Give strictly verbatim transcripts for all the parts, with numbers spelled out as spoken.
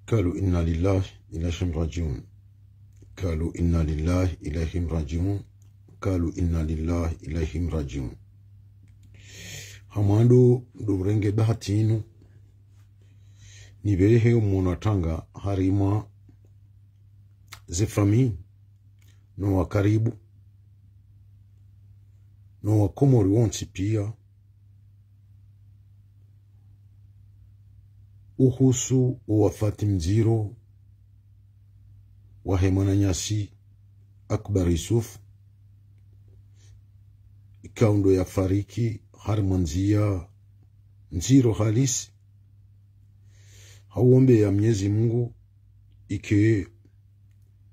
قالوا إنا لله إليهم راجعون. قالوا إنا لله إليهم راجعون. قالوا إنا لله إليهم راجعون. Hamwando ndo urenge bahati inu, nipvelehe omwono wa tanga harimwa ze famille, no wa karibu, no wa Komori wontsi pia, uhusu uwafati mdziro wahe mwananyasi Akbar Yusuf, ikao ndo yafariki harimwa ndzia ndziro halisi. Hauombeya Mnyezi Mungu ike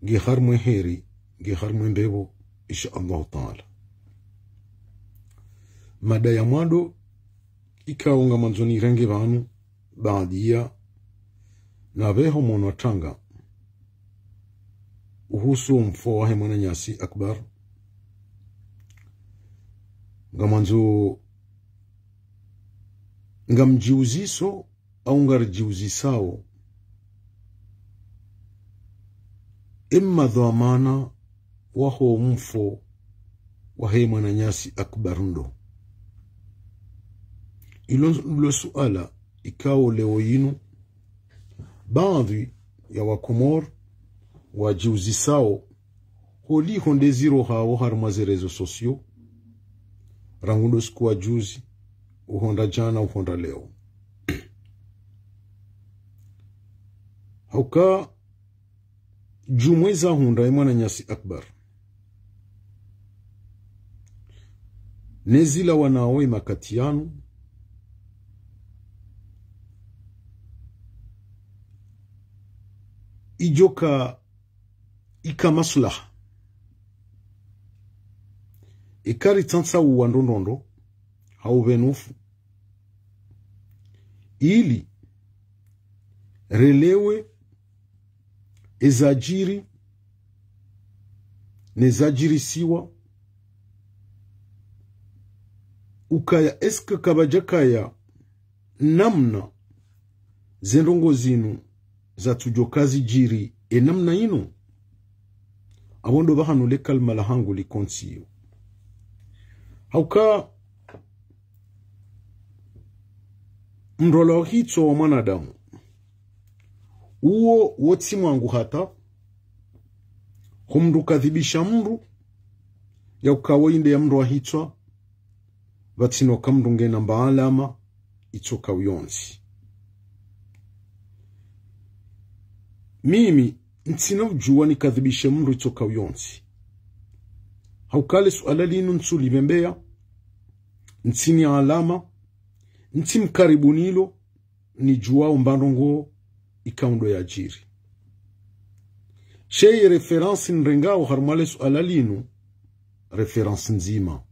nge harimwa heri, nge harimwa mbepvo, insha Allahu Taala. Mada ya mwando ikao ngamwandzo nirenge pvanu, baadhwi ya napvehe omwono wa tanga uhusu omfo wahe mwananyasi Akbar. Ngamwandzo, ngamdjiuziso, au ngaridjiuzisao, emma dhwamana waho mfo wahe mwananyasi Akbar ndo? Ilo, ilo suala ikao leo inu baadhwi ya Wakomori wadjiuzisao, holiho nde ziro hawo harimwa ze réseaux sociaux, rangu ndo siku wa juzi, uhondra jana, uhondra leo. Hauka djumwa eza hundra ye mwananyasi Akbar, ne zilawanao ye makati yanu, idjoka ika maslaha, ika ritsantsa uwa ndrondrondro, hau pvenufu, ili relewe ezadjiri nezadjirisiwa, ukaya est-ce que kapvadjakaya namna ze ndrongoo zinu zatsudjoka zidjiri e namna inu? Apvo ndo pvahanu le kalima lahangu likontsiyo. Hauka mndru la hitswa wa mwanadamu, uwo wotsi mwangu hata, ho mndru kadhibisha mndru, ya ukawo inde ya mndru wa hitswa, pvatsina uka mndru ngena mba alama itsoka uyontsi. Mimi, ntsina udjuwa nikadhibishe mndru itsoka uyontsi. Hauka le suala linu ntsulipvembeya, ntsini alama, ntsi mkaribu nilo, nidjuwao mba ndrongoo ikao ndo yadjiri. She ye référence nirengao harimwa le suala linu, référence ndzima.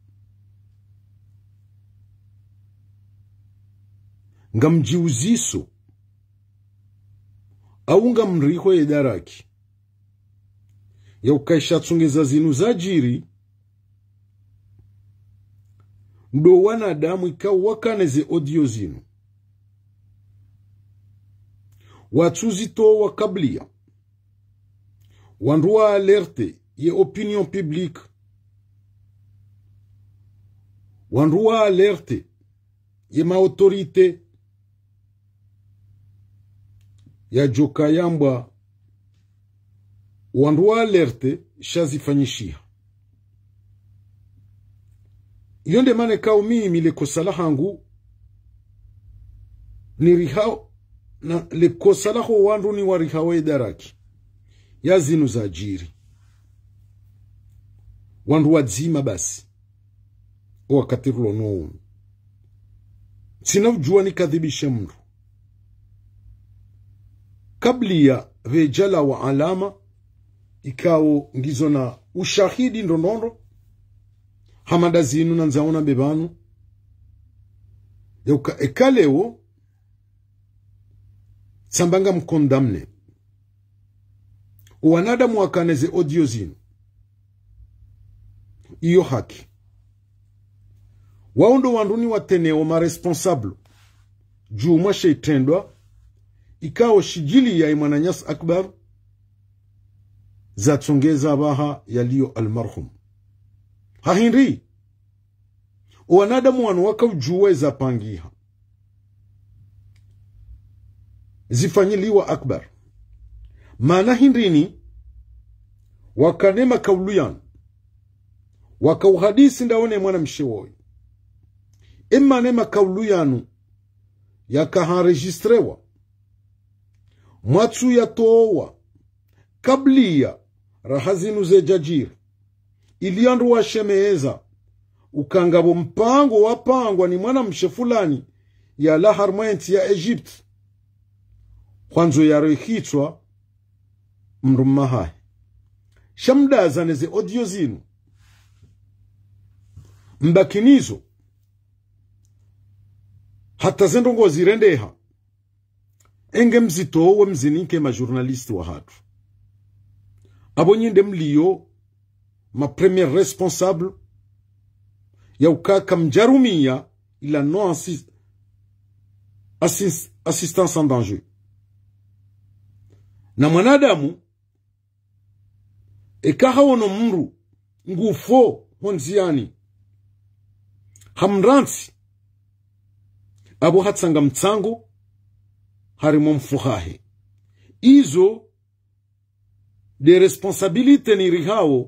Ngamdjiuziso, au ngamriho ye daraki ya uka isha tsongeza zinu zadjiri, ndo wanadamu ikao wakana ze audio zinu, watsuzitowa kabla ya wandru wa alerte ye opinion publique, wandru wa alerte ye ma autorité, yadjoka yambwa wandru wa alerte sha zifanyishiha. Iyo nde mana ikao mimi le kosa lahangu nirihao, na le kosa laho wandru niwarihao ye daraki ya zinu zadjiri. Wandru wadzima basi. O wakati rilo no unu, ntsina udjuwa nikadhibishe mndru kabla ya pvedjalawa alama ikao ngizo na ushahidi ndrondrondro, hama nda zinu nandzao nambe pvanu, ya uka eka leo tsamba ngamcondamné o wanadamu wakana ze audio zinu, iyo haki. Wao ndo wandru niwateneo ma responsable djumwa she itrendwa ikao shidjiliya ye mwananyasi Akbar, zatsongeza pvaha yaliyo almarhum. Ha hindri, o wanadamu wanu wakaudjuwa eza pangiha zifanyiliwa Akbar. Mana hindrini, wakane makaulu yanu, wakauhadisi ndawo ne mwanamshe woyi. Emana emakaulu yanu yaka enregistrewa, mwatsu yatowa kabliya raha zinu zedjadjiri, ili wandru washemeza uka ngapvo mpango wapangwa ni mwanamshe fulani yalawa harumwa entsi ya Egypte, hwandzo yarehitswa mdrume hahe. Sha mdazane ze audio zinu, mbaki nizo hata ze ndrongoo zirendeha, enge mzitowe mzinike majournaliste wahatru. Apvo nyi nde mliyo ma premier responsable ya uka kamdjarumiya ila non assis-, assis-, assistance en danger. Na mwanadamu, eka hawono mdru ngufo hondziyani, hamrantsi, apvo hatsanga mtsango harimwa mfu hahe. Izo nde responsabilité nirihao,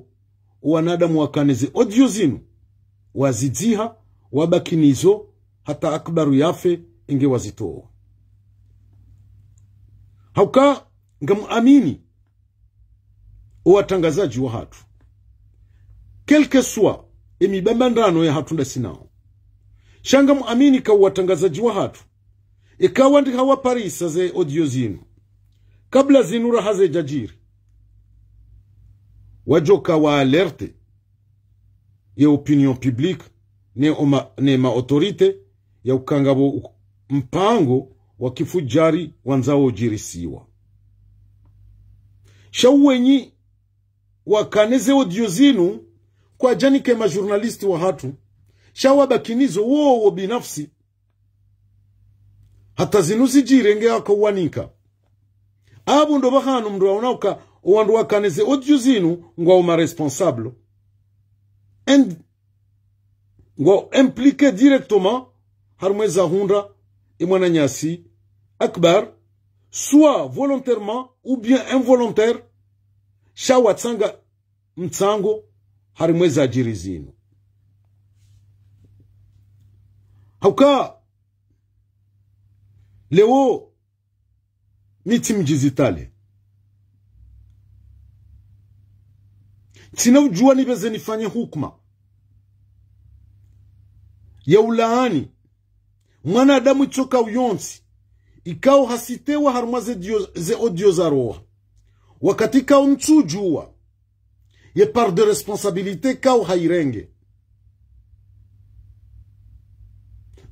o wanadamu wakane ze audio zinu, wazidziha, wabaki nizo, hata Akbar yafe, enge wazitowa. Hauka, ngamuamini o watrangazadji wahatru, quel que soit emibambandrano yahatru ndasi nawo. Sha ngamuamini ka o watrangazadji wahatru, eka wandru hawaparisa ze audio zinu, kabla zinu raha zedjadjiri, wadjoka wa alerte ye opinion publique, ne oma-, ne ma autorité, ya uka ngapvo u-, mpango wa kifudjari wandzao udjirisiwa. Sha wenyi wakane ze audio zinu, kwadjanike majournaliste wahatru, sha wabaki nizo wowo binafsi, hata zinu zidjiri enge wakauwanika. Apvo ndo pvahanu mdru aona uka o wandru wakane ze audio zinu ngwao ma responsable. And ngwao impliqué directement harumwa eza hundra emwananyasi Akbar, soit volontairement ou bien involontaire, sha watsanga mtsango harimwa ezadjiri zinu. Hauka, leo, mi tsi mdjizitale. Tsina udjuwa nipveze nifanye hukuma ya ulaani mwanadamu itsoka uyontsi, ikao hasitewa harumwa ze dio-, ze audio za roha. Wakati ikao ntsudjuwa ye part de responsabilité ikao hairenge.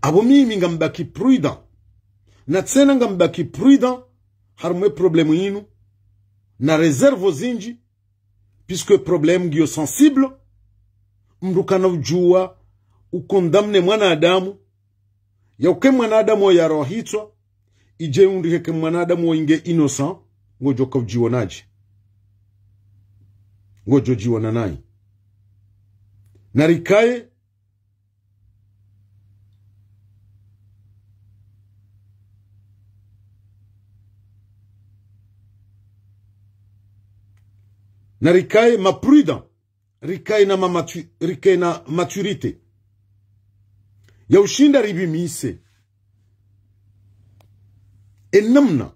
Apvo mimi ngambaki prudent. Na tsena ngambaki prudent harumwa e problème inu. Na réserve zindji, puisque problème ngiyo sensible, mdru kana udjuwa ucondamner mwanadamu, ya uke mwanadamu oya rohitswa, idje undri heke mwanadamu oinge innocent, ngodjoka udjiwonadje? Ngodjo djiwona nayi? Narikaye, narikaye ma prudent, rikaye na ma matu-, rikaye na maturité ya ushinda ripvimise enamna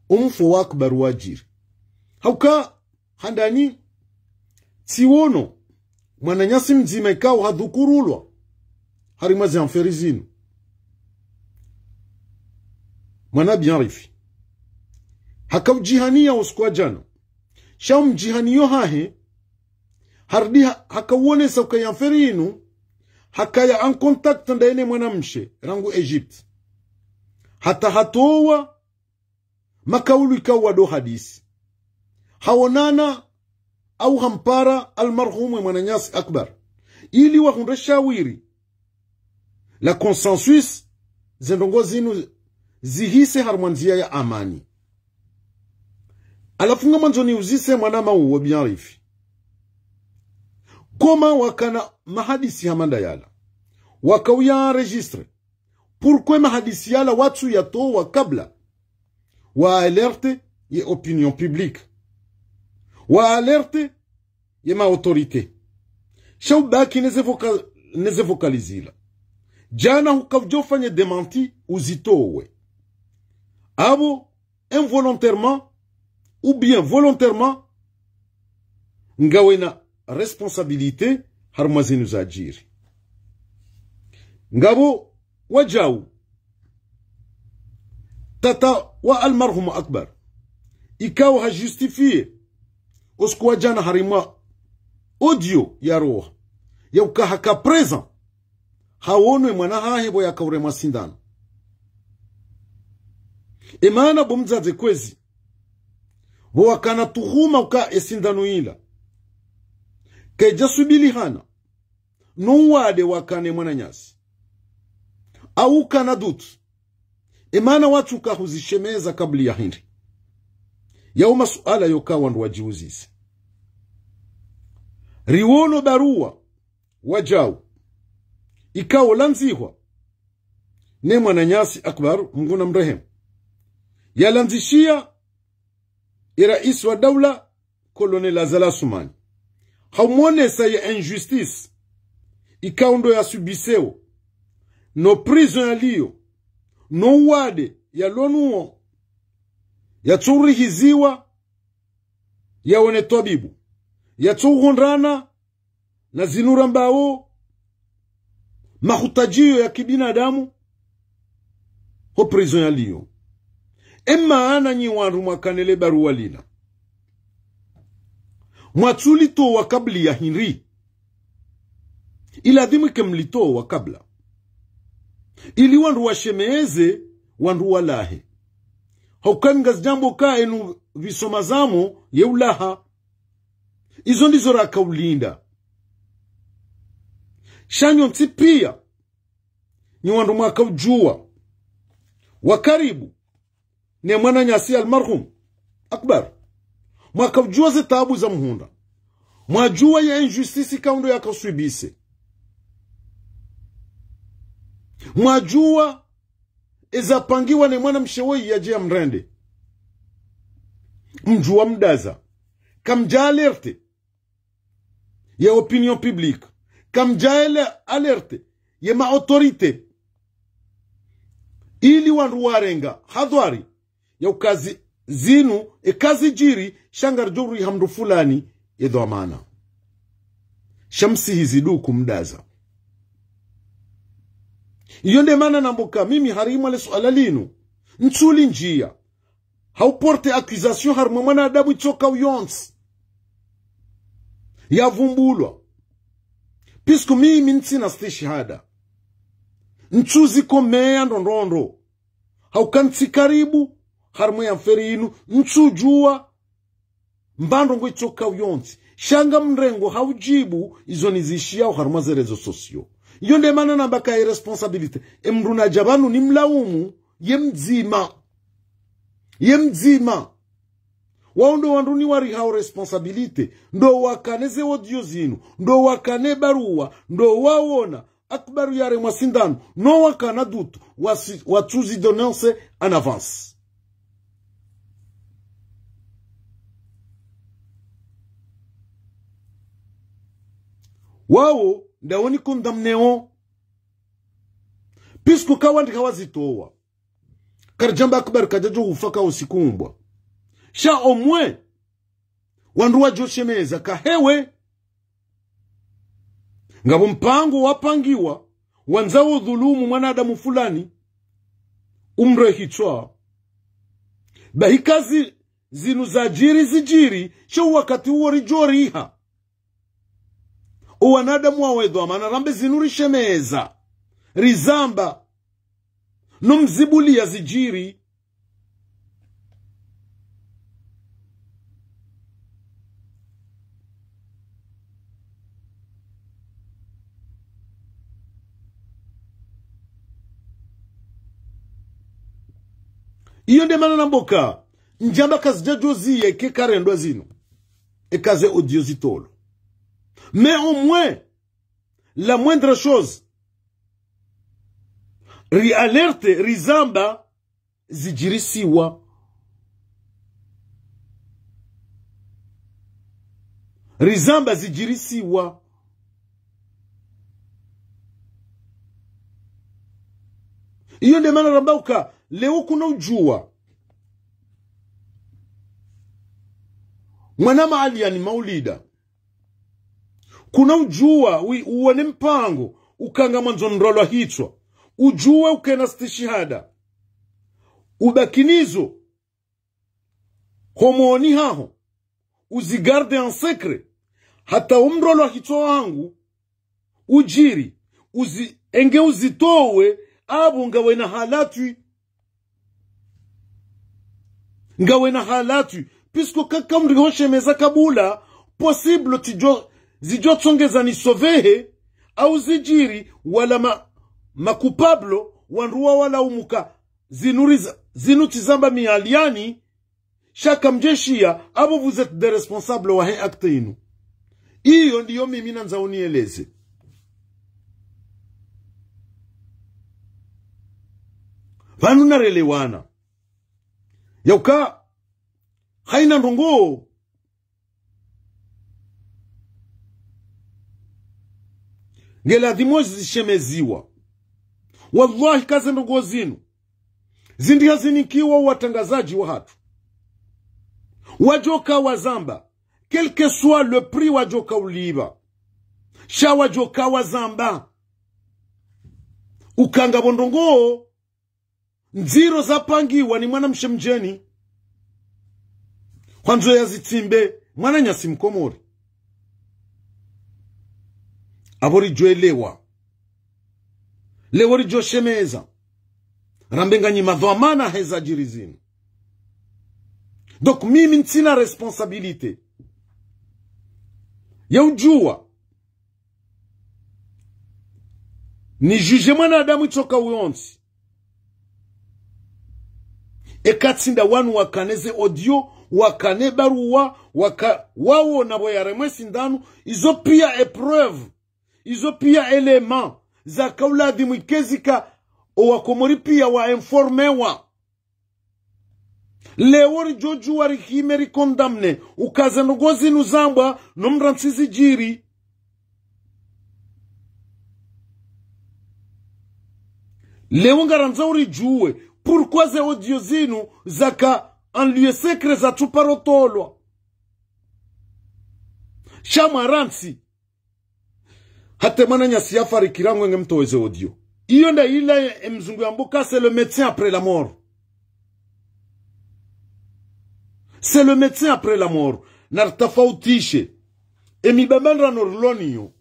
omfo wa Akbar wadjiri. Hauka handani tsiwono mwananyasi mdzima ikao hadhukurulwa harimwa ze affaire zinu. Mwana Bianrifi haka udjihaniya usiku wa djana. Sha omdjihaniyo hahe, harudi ha-, haka uonesa ukaya affaire inu, hakaya en contact ndaye ne mwanamshe rangu Egypte. Hata hatowa makaulu ikao wado hadisi. Haonana au hampara almarhum e mwananyasi Akbar, ili wahundre shawiri la consensus, ze ndrongoo zinu zihise harumwa ndzia ya amani. Halafu ngamwandzo niuzise mwanama uwo Biarifi. Comment wakana mahadisi hama nda yala, wakauya enregistré. Pourquoi mahadisi yala watsuyatowa kabla? Wa alerte ye opinion publique. Wa alerte ye ma autorité. Sha ubaki neze voca-, neze vocale zila. Djana hukaudjo fanye démenti uzitowe. Apvo, involontairement ou bien volontairement, ngawena responsabilité harumwa zinu zadjiri. Ngapvo wadjau, tata wa almarhum Akbar, ikao ha justifié usiku wa djana harumwa audio ya roha, ya uka haka présent, hawono ye mwana hahe pvo yakauremwa sindano. Emana bo mdzadze kwezi, pvo wakana tuhuma uka esindano ila kaidja swibilihana no uwade wakana ye mwananyasi, au kana dutu, emana watsuka huzishemeza kabla ya hindri. Yao masuala yoka wandru wadjiuzise. Riwono barua wadjau, ikao landzihwa ne mwananyasi Akbar, Mngu namrehemu, yalandzishia e raisi wa daula, Colonel Azali Assoumani, haumwonesa ye injustice ikao ndo yasubiseo, no prison yaliyo, no uwade yalonuwo, yatsourihiziwa yawone twabibu, yatsouhondrana na zinu rambao, mahutadjiyo ya kibinadamu, ho prison yaliyo. Emana nyi wandru mwakana le barua lila, mwatsulitowa kabla ya hindri? Iladhimu ike mlitowa kabla, ili wandru washemeze, wandru walahe. Hauka ngazidjambo ka enu pvisoma zamo ye ulaha. Izo ndizo rakaulinda. Sha nyontsi pia, nyi wandru mwakaudjua wa karibu ne mwananyasi almarhum Akbar, mwakaudjua ze taabu zamhundra. Mwadjua ye injustice ikao ndo yakauswibise. Mwadjua eza pangiwa ne mwanamshe woyi yadje yamrende. Mdjua mdaza. Kamdja alerte ye opinion publique. Kamdja ele alerte ye ma autorité, ili wandru warenga hadhwari ya uka zi-, zinu eka zidjiri, sha ngaridjo uriha mndru fulani ye dhwamana. Sha msihizi duku mdaza. Iyo nde mana namboka mimi harimwa le suala linu, ntsulindjia hau porter accusation harumwa mwanadamu itsoka uyontsi yavumbulwa. Puisque mimi ntsina stishihada. Ntsuzikomeya ndrondrondro. Hauka ntsi karibu harumwa ye affaire inu, ntsudjua mba ndrongo itsoka uyontsi. Sha ngamrengo haudjibu izo nizishiyao harumwa ze réseaux sociaux. Iyo nde mana namba ka ye responsabilité, emndru nadja pvanu nimlaumu, ye mdzima. Ye mdzima. Wao ndo wandru niwarihao responsabilité, ndo wakana ze audio zinu, ndo wakana barua, ndo waona Akbar yaremwa sindano, no wakana dutu, wasi-, watsuzi dénoncer en avance. Wao ndawo ni condamnéo. Puisque kawandika wazitowa. Karidjamba Akbar kadjadjo hufa ka usiku umbwa. Sha omwe wandru wadjo shemeza ka hewe, ngapvo mpango wapangiwa, wandzao udhulumu mwanadamu fulani, umrehitswa. Bahi eka zi-, zinu zadjiri zidjiri, sha wakati uwo ridjo riha o wanadamu wawe dhwamana, rambe zinu rishemeza, rizamba, no mzibuliya zidjiri. Iyo nde mana namba uka ndjamba kazidjadjoziya eka karendwa zinu, eka ze audio zitolwa. Mais au moins, la moindre chose, ri alerte, rizamba zidjirisiwa. Rizamba zidjirisiwa. Iyo nde mana ramba uka leo kuna udjuwa mwana Maaliani Maulida. Kuna udjuwa wi-, uwone mpango uka ngamwandzo ndrolwa hitswa. Udjuwe ukena stishihada. Ubaki nizo homoni haho, uzi garde en secret, hata umrolwa hitswa wangu udjiri, uzi-, enge uzitowe, apvo ngawena halatwi. Ngawena halatwi, puisque kaka mndru hoshemeza kabula, possible tidjo, zidjotsongeza ni sovehe, au zidjiri, wala ma, ma coupable, wandru wa wala umuka, zinu riza-, zinu tsi zamba Maaliani, sha kamdjeshiya, apvo vous êtes des responsables wahe acte inu. Iyo ndiyo mimi nandzao nieleze. Pvanu narelewana. Yauka, haina ndrongoo ngeladhimu zishemeziwa. Wallahi, kaze ndrongoo zinu zindji hazinikiwa watrangazadji wahatru. Wadjoka wazamba, quel que soit le prix wadjoka ulipva. Sha wadjoka wazamba uka ngapvo ndrongoo ndziro zapangiwa ni mwanamshe mdjeni. Hwandzo yazitsimbe mwananyasi Mkomori. Apvo ridjoelewa. Leo ridjoshemeza. Rambe nganyi madhwamana heza djiri zinu. Donc, mimi ntsina responsabilité ya udjuwa ni juge mwanadamu itsoka uyontsi. Eka tsi nda wanu wakane ze audio, wakane baruwa, waka-, wawo napvo yaremwe sindanu, izo piya épreuve, izo piya élément, zaka uladhimu ikezika, owakomori piya wa informewa. Leo ridjodjuwa rihime ricondamné, uka ze ndrongoo zinu zambwa, no mrantsi zidjiri. Leo ngarandzao uridjuwe, pourquoi ze audio zinu zaka en lieu secret zatsuparo tolwa. Sha mwarantsi. Hata mwananyasi yafariki rangu nge mtowe ze audio. Iyo nda ila e mzungu yambuka, c'est le médecin après la mort. C'est le médecin après la mort. Naritafautishe. E mibambandrano rilo nayo,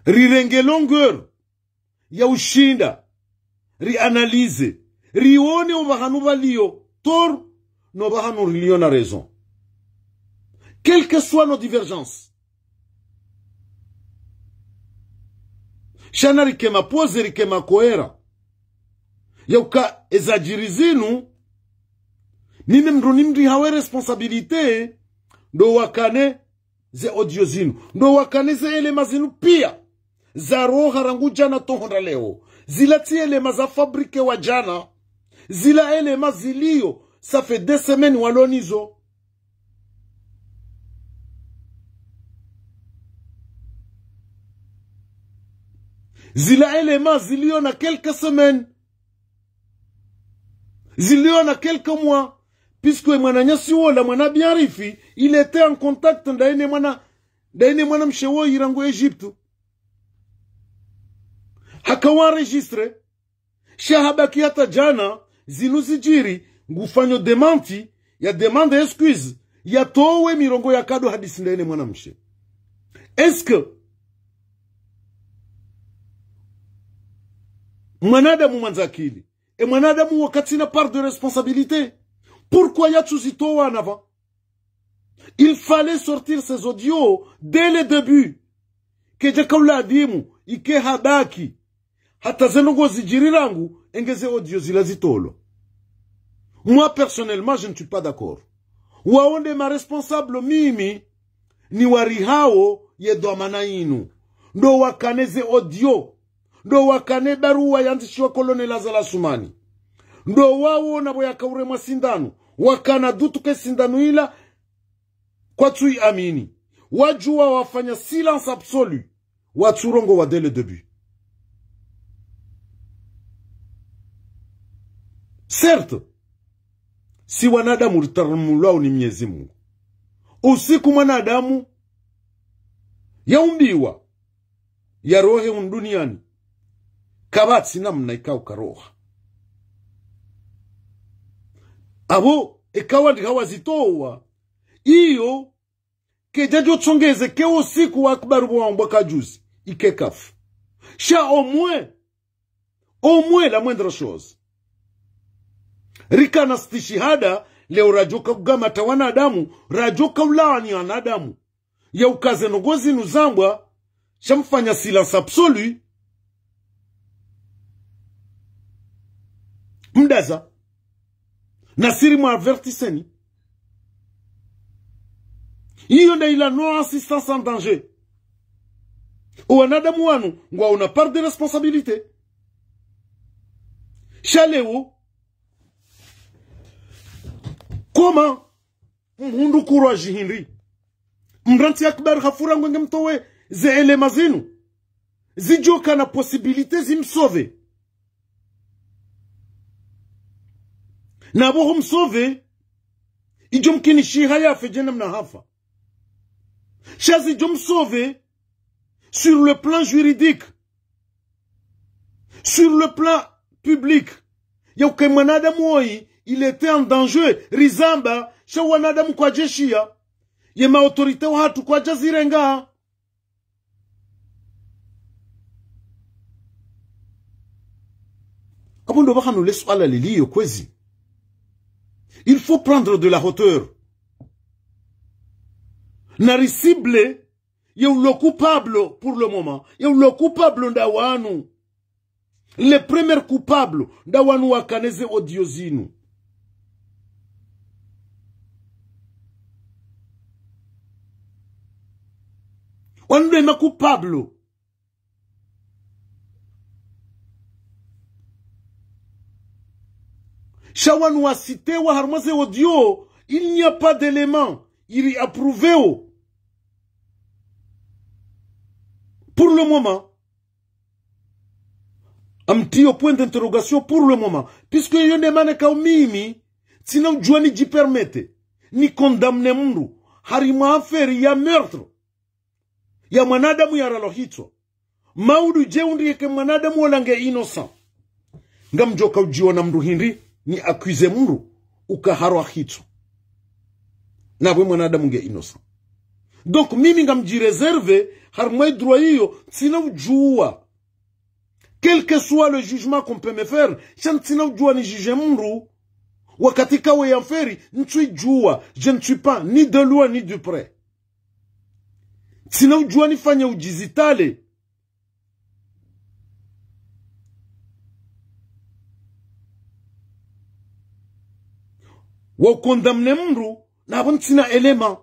rirenge longueur ya ushinda, ri analyser, rione opvahanu pvaliyo tort, no pvahanu riliyo na raison. Quelles que soient nos divergences. Sha narike ma posé, rike ma cohérent. Yauka eza djiri zinu, mimi mndru nimrihawo e responsabilité, ndo wakane ze audio zinu. Ndo wakane ze éléments zinu piya. Zaroha rangu djana to hondra leo. Zila tsi éléments za fabriqué wa djana. Zila éléments ziliyo, ça fait des semaines walo nazo. Zila éléments ziliyo na quelques semaines. Ziliyo na quelques mois. Puisque mwananyasi wola, mwana Biarifi, il était en contact ndaye ne mwana, ndaye ne mwanamshe woyi rangu Égypte. Haka wa enregistré. Sha habaki hata djana, zinu zidjiri, ngufanyo démenti, ya demande excuse, yatowe mirongoo yakado hadisi ndaye ne mwanamshe. Est-ce que mwanadamu mwandzakili, e mwanadamu wo katsina part de responsabilité? Pourquoi yatsuzitowa en avant? Il fallait sortir ces audios dès le début. Kedjaka uladhimu ike habaki hata ze ndrongoo zidjiri rangu enge ze audio zila zitolwa. Moi, personnellement, je ne suis pas d'accord. Wao nde ma responsables mimi niwarihao ye dhwamana inu. Ndo wakana ze audio. Ndo wakana ye barua yandzishiwa Colonel Azali Assoumani. Ndo wao na pvo yaka uremwa sindanu. Wakana dutu ke sindanu ila kwatsu iamini. Wadjuwa wafanya silence absolu. Watsu rongowa dès le début. Certes, si wanadamu ritaramulwao ni Mnyezi Mungu. Usiku mwanadamu yaumbiwa, yarohe hunu duniani, kapvatsi namna ikao karoha. Apvo, eka wandru hawazitowa, iyo kedjadjo tsongeze ke usiku wa akbar pvo wambwa kajuzi, ike kafu. Sha au moins, au moins la moindre chose. Rikana stishihada, leo radjoka kugamata wanadamu, radjoka ulaani wanadamu. Ya ukaze ndrongoo zinu zambwa, sha mfanya silence absolu. Mdaza. Na siri mwa avertisseni. Iyo nda ila non-assistance en danger. O wanadamu wanu, ngwaona part de responsabilité. Sha leo, comment mhundru kurwa djihindri. Mrantsi akbar hafura ngwenge mtowe ze éléments zinu. Zidjoka na possibilité zimsauve. Na pvo humsauve, idjo mkinishiha yafe dje namna hafa. Sha zidjo msauve sur le plan juridique. Sur le plan public, ya uka ye mwanadamu oyi, il était en danger, rizamba, sha wanadamu kwadjeshiya, ye ma autorités wahatru kwadjazirenga. Apvo ndo pvahanu le suala liliyo kwezi. Il faut prendre de la hauteur. Na ricible ye ulo coupable pour le moment. Ye ulo coupable nda wanu. Le premier coupable nda wanu wakana ze audio zinu. Wanu nde ma coupable. Sha wanu wasitewa harumwa ze audio, il n'y a pas d'élément ili approuvéo. Pour le moment, amtiyo point d'interrogation pour le moment. Puisque iyo nde mana kao mimi, tsina udjuwa nidjipermete, ni condamne mndru, harimwa affaire ya meurtre ya mwanadamu yaralwa hitswa. Maudu dje undri yeke mwanadamu ola nge innocent. Ngamdjoka udjiwa na mndru hindri ni accusé mndru uka harwa hitswa. Na pvwe mwanadamu nge innocent. Donc mimi ngamdjiréservé, harimwa ye droit iyo, ntsina udjuwa. Quel que soit le jugement qu'on peut me faire, sha ntsina udjuwa ni juge mndru. Wakati kao ye affaire, ntsu idjuwa, je ne suis pas ni de loin ni de près. Ntsina udjuwa nifanye udjizitale. Wa condamné mndru, na pvo ntsina élément.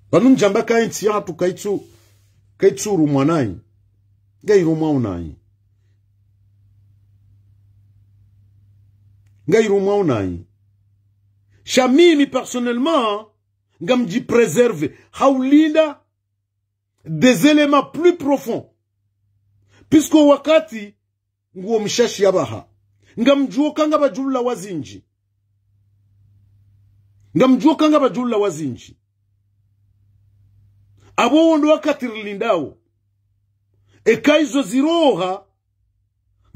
Pvanu ndjamba ka ye ntsi yahatru kaitsu, kaitsu rumwa nayi. Ngairumwao nayi. Ngairumwao nayi. Sha mimi personnellement, ngamdji préservé. Haulinda des éléments plus profonds. Puisque wakati nguwo mshashi ya pvaha. Ngamdjuwo ka ngapvadjulula wazindji. Ngamdjuwo ka ngapvadjulula wazindji. Apvo wo ndo wakati rilindao. Eka izo ziroha,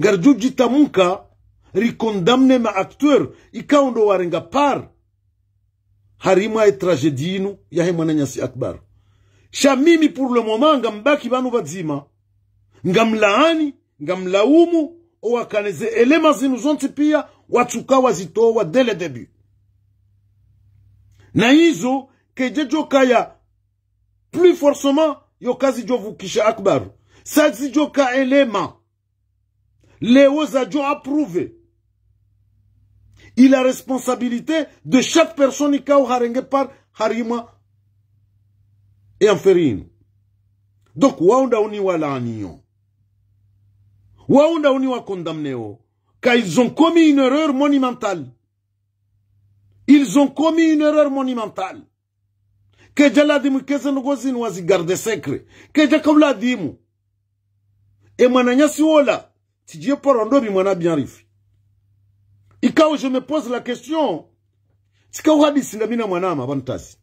ngaridjo djitamuka, ri condamné ma acteurs, ikao ndo warenga part harimwa ye tragédie inu yahe mwananyasi Akbar. Sha mimi pour le moment ngambaki pvanu pvadzima, ngamlaani, ngamlaumu, owakana ze éléments zinu zontsi pia, watsuka wazitowa dès le début. Na izo, kedje djo kaya plus forcément, yo kazidjo pvukisha Akbar. Sa zidjo ka élément. Leo zadjo approuvé. Il a responsabilité de chaque personne ikao harenge part harimwa e affaire inu. Donc, wao ndo uni walaaniyo. Wao ndo uni wa condamnéo. Car ils ont commis une erreur monumentale. Ils ont commis une erreur monumentale. Kedja ladhimu ike ze ndrongoo zinu wazi garde secret. Kedja kauladhimu. E mwananyasi wola, tsidjiye paro ndopvi mwana bianrifi. Ikao, je me pose la question. Tsika uhadisi nda mi na mwanama pvanu tasi.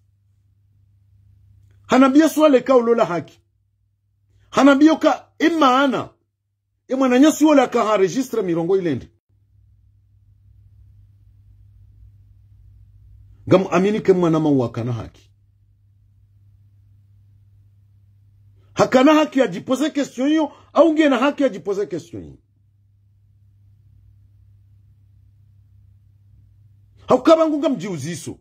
Hanambiya swala ikao lo la haki. Hanambiya uka imaana. E mwananyasi wola aka ha enregistré mirongoo ile ndi. Ngam amini ke mwanama wakana haki. Hakana haki ya djipoze question iyo, au ngena haki ya djipoze question iyo. Hauka pvangu ngam djiuziso.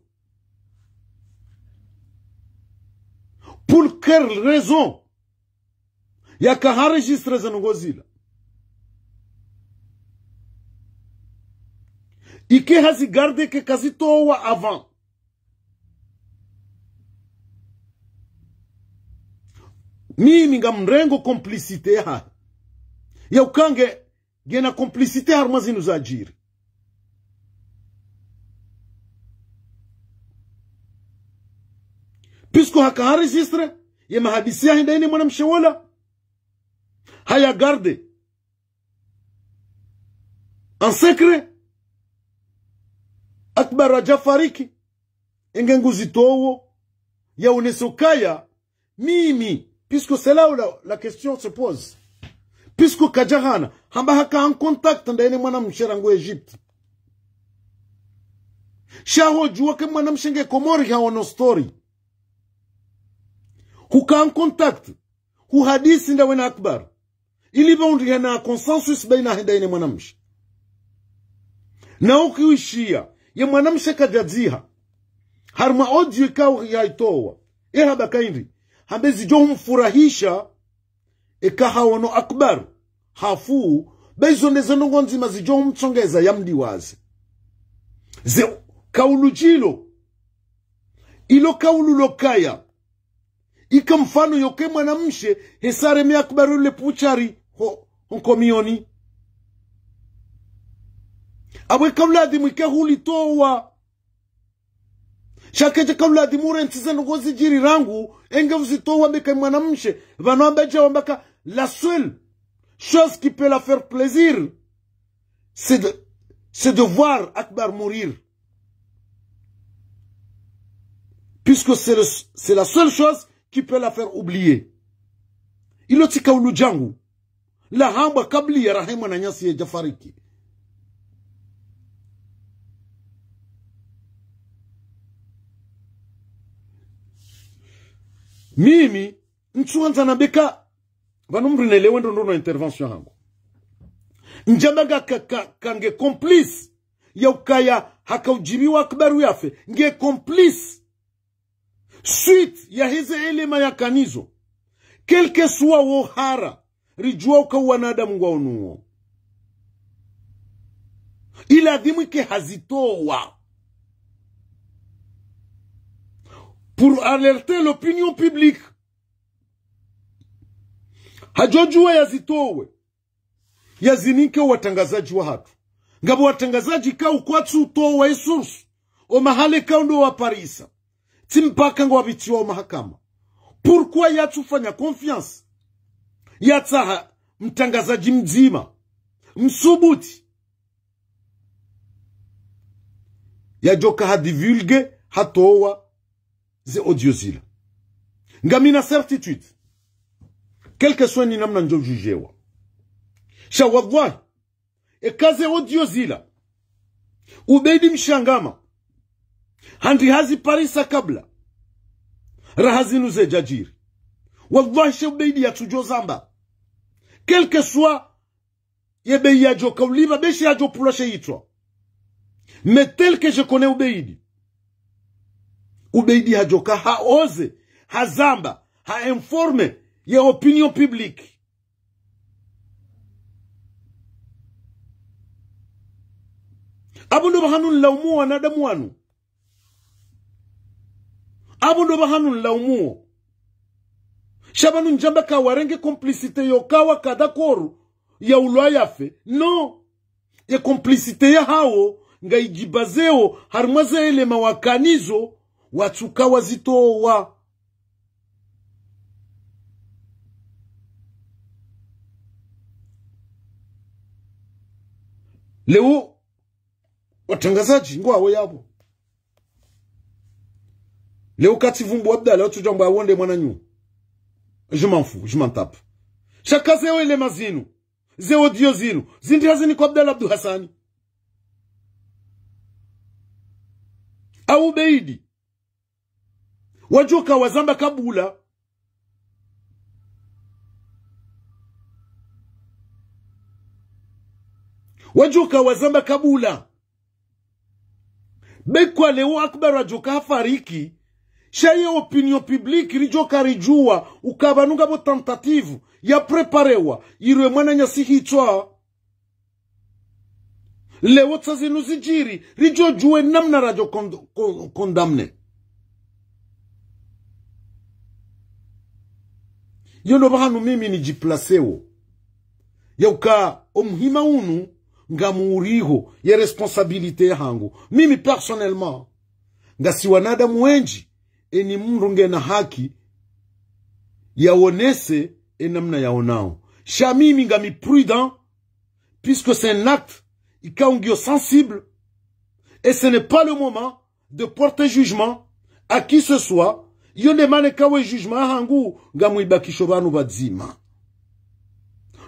Pour quelle raison yaka ha enregistré ze ndrongoo zila. Ike hazi garde ke kazitowa avant. Mimi ngamrengo complicité ha. Ya uka nge, ngena complicité harumwa zinu zadjiri. Puisque haka ha enregistré, ye mahadisi yahe ndaye ne mwanamshe wola. Haya garde. En secret. Akbar hadja fariki. Enge nguzitowo. Ya uneso kaya. Mimi. Puisque c'est là où la, la question se pose. Puisque kadja hana. Hamba haka en contact ndaye ne mwanamshe rangu Égypte. Sha ho djuwa ke mwanamshe nge Komori ha ono story. Huka en contact. Huhadisi ndawe na Akbar. Ili pvaundri hena consensus baina henda ine mwanamshe. Na ukiwishiya, ye mwanamshe kadjadziha. Harumwa audio ikao yaitowa. E hamba kaindri. Hambe zidjo humfurahisha, eka haono Akbar hafu, be izo nde ze ndrongoo ndzima zidjo humtsongeza ya mdiwaze. Ze kaulu djilo. Ilo kaulu lo kaya. Ika mfano yoke mwanamshe, hesare me Akbar ule puchari, ho, ho nkomioni. Abwe kauladhimu ike hulitowa. Sha kedja kauladhimu ure ntsi ze ndrongoo zidjiri rangu, enge uzitowa mbe ka mwanamshe, pvanu amba dja wamba ka la seule chose qui peut la faire plaisir, c'est de, c'est de voir Akbar mourir. Puisque c'est le, c'est la seule chose qui peut la faire oublier. Ilo tsi kaulu djangu. La hambwa kabla ya rahe mwananyasi yadja fariki. Mimi, ntsuandza nambe ka, pvanu mrinelewe ndrongoo no intervention hangu. Ndjamba nga ka, ka, ka nge complice, ya ukaya haka udjibiwa Akbar yafe, nge complice. Suite ya heze éléments yakanazo. Quel que soit wo hara, ridjuwa uka wanadamu ngwaonuo. Iladhimu ike hazitowa. Pour alerter l'opinion publique. Hadjodjuwa yazitowe. Yazinike watrangazadji wahatru. Ngapvo watrangazadji ikao kwatsu utowa e source. O mahala ikao ndo waparisa. Tsi mpaka ngwapvitiwa o mahakama. Pourquoi yatsufanya confiance? Yatsaha mtrangazadji mdzima. Msubuti. Yadjoka ha divulguer, hatowa ze audio zila. Ngamina certitude. Quel que soit ni namna ndjo jugewa. Sha wallahi, eka ze audio zila, Ubeidi Mshangama, handi haziparisa kabla, raha zinu zedjadjiri. Wallahi, she Ubeidi yatsudjo zamba. Quel que soit ye bei yadjoka ulipva, be she hadjopvulwa she yitswa. Mais tel que je connais Ubeidi. Ubeidi hadjoka ha oser, hazamba, ha informer ye opinion publique. Apvo ndo pvahanu nlaumuo wanadamu wanu. Apvo ndo pvahanu nlaumuo. Sha pvanu ndjamba ka warenge complicité yo ka waka d'accord ya ulwa yafe. Non. Ye complicité yahawo, ngayidjibazeo, harimwa ze éléments wakanazo, watsuka wazitowa. Leo, watrangazadji, ngwawo yapvo. Leo katsi pvumbu Abdallah, watsudjamba wonde mwananyu. Je m'en fous, je m'en tape. Sha ka ze éléments zinu, ze audio zinu, zindri hazini kwa Abdallah Abdou Hassani. Au Beidi. Wadjoka wazamba kabula. Wadjoka wazamba kabula. Be kwa leo Akbar wadjoka hafariki. Sha ye opinion publique ridjoka ridjuwa uka pvanu ngapvo tentative ya préparewa, irwe mwananyasi hitswa. Leo tsa zinu zidjiri, ridjo djuwe namna radjo con-, con-, condamné. Yo ndo pvahanu mimi nidjiplaceo. Ya uka omuhima unu ngamuuriho ye responsabilité yahangu. Mimi personnellement, ngasi wanadamu wendji, eni mndru ngena haki, yaonese enamna yaonao. Sha mimi ngami prudent, puisque c'est un acte ikao ngiyo sensible, et ce n'est pas le moment de porter jugement à qui que ce soit, iyo nde mana eka we jugement yahangu ngamwibakisho pvanu pvadzima.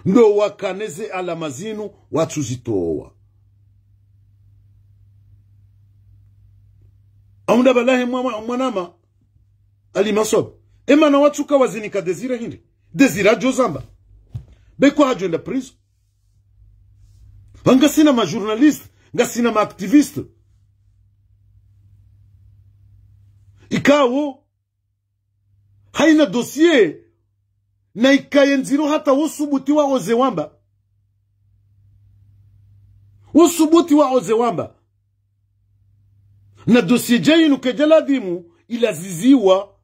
Ndo wakana ze alama zinu watsuzitowa. Aunda pvalahe mwa-, mwa-, mwanama, Ali Masob. Emana watsuka wazinika Désiré hindri. Désiré adjo zamba. Be kwa hadjo enda prison. Pvanu ngasina ma journaliste, ngasina ma activiste. Ikao, haina dossier, na ikaye ndziro hata wosubuti waoze wamba. Wosubuti waoze wamba. Na dossier dja inu kedja ladhimu ilaziziwa.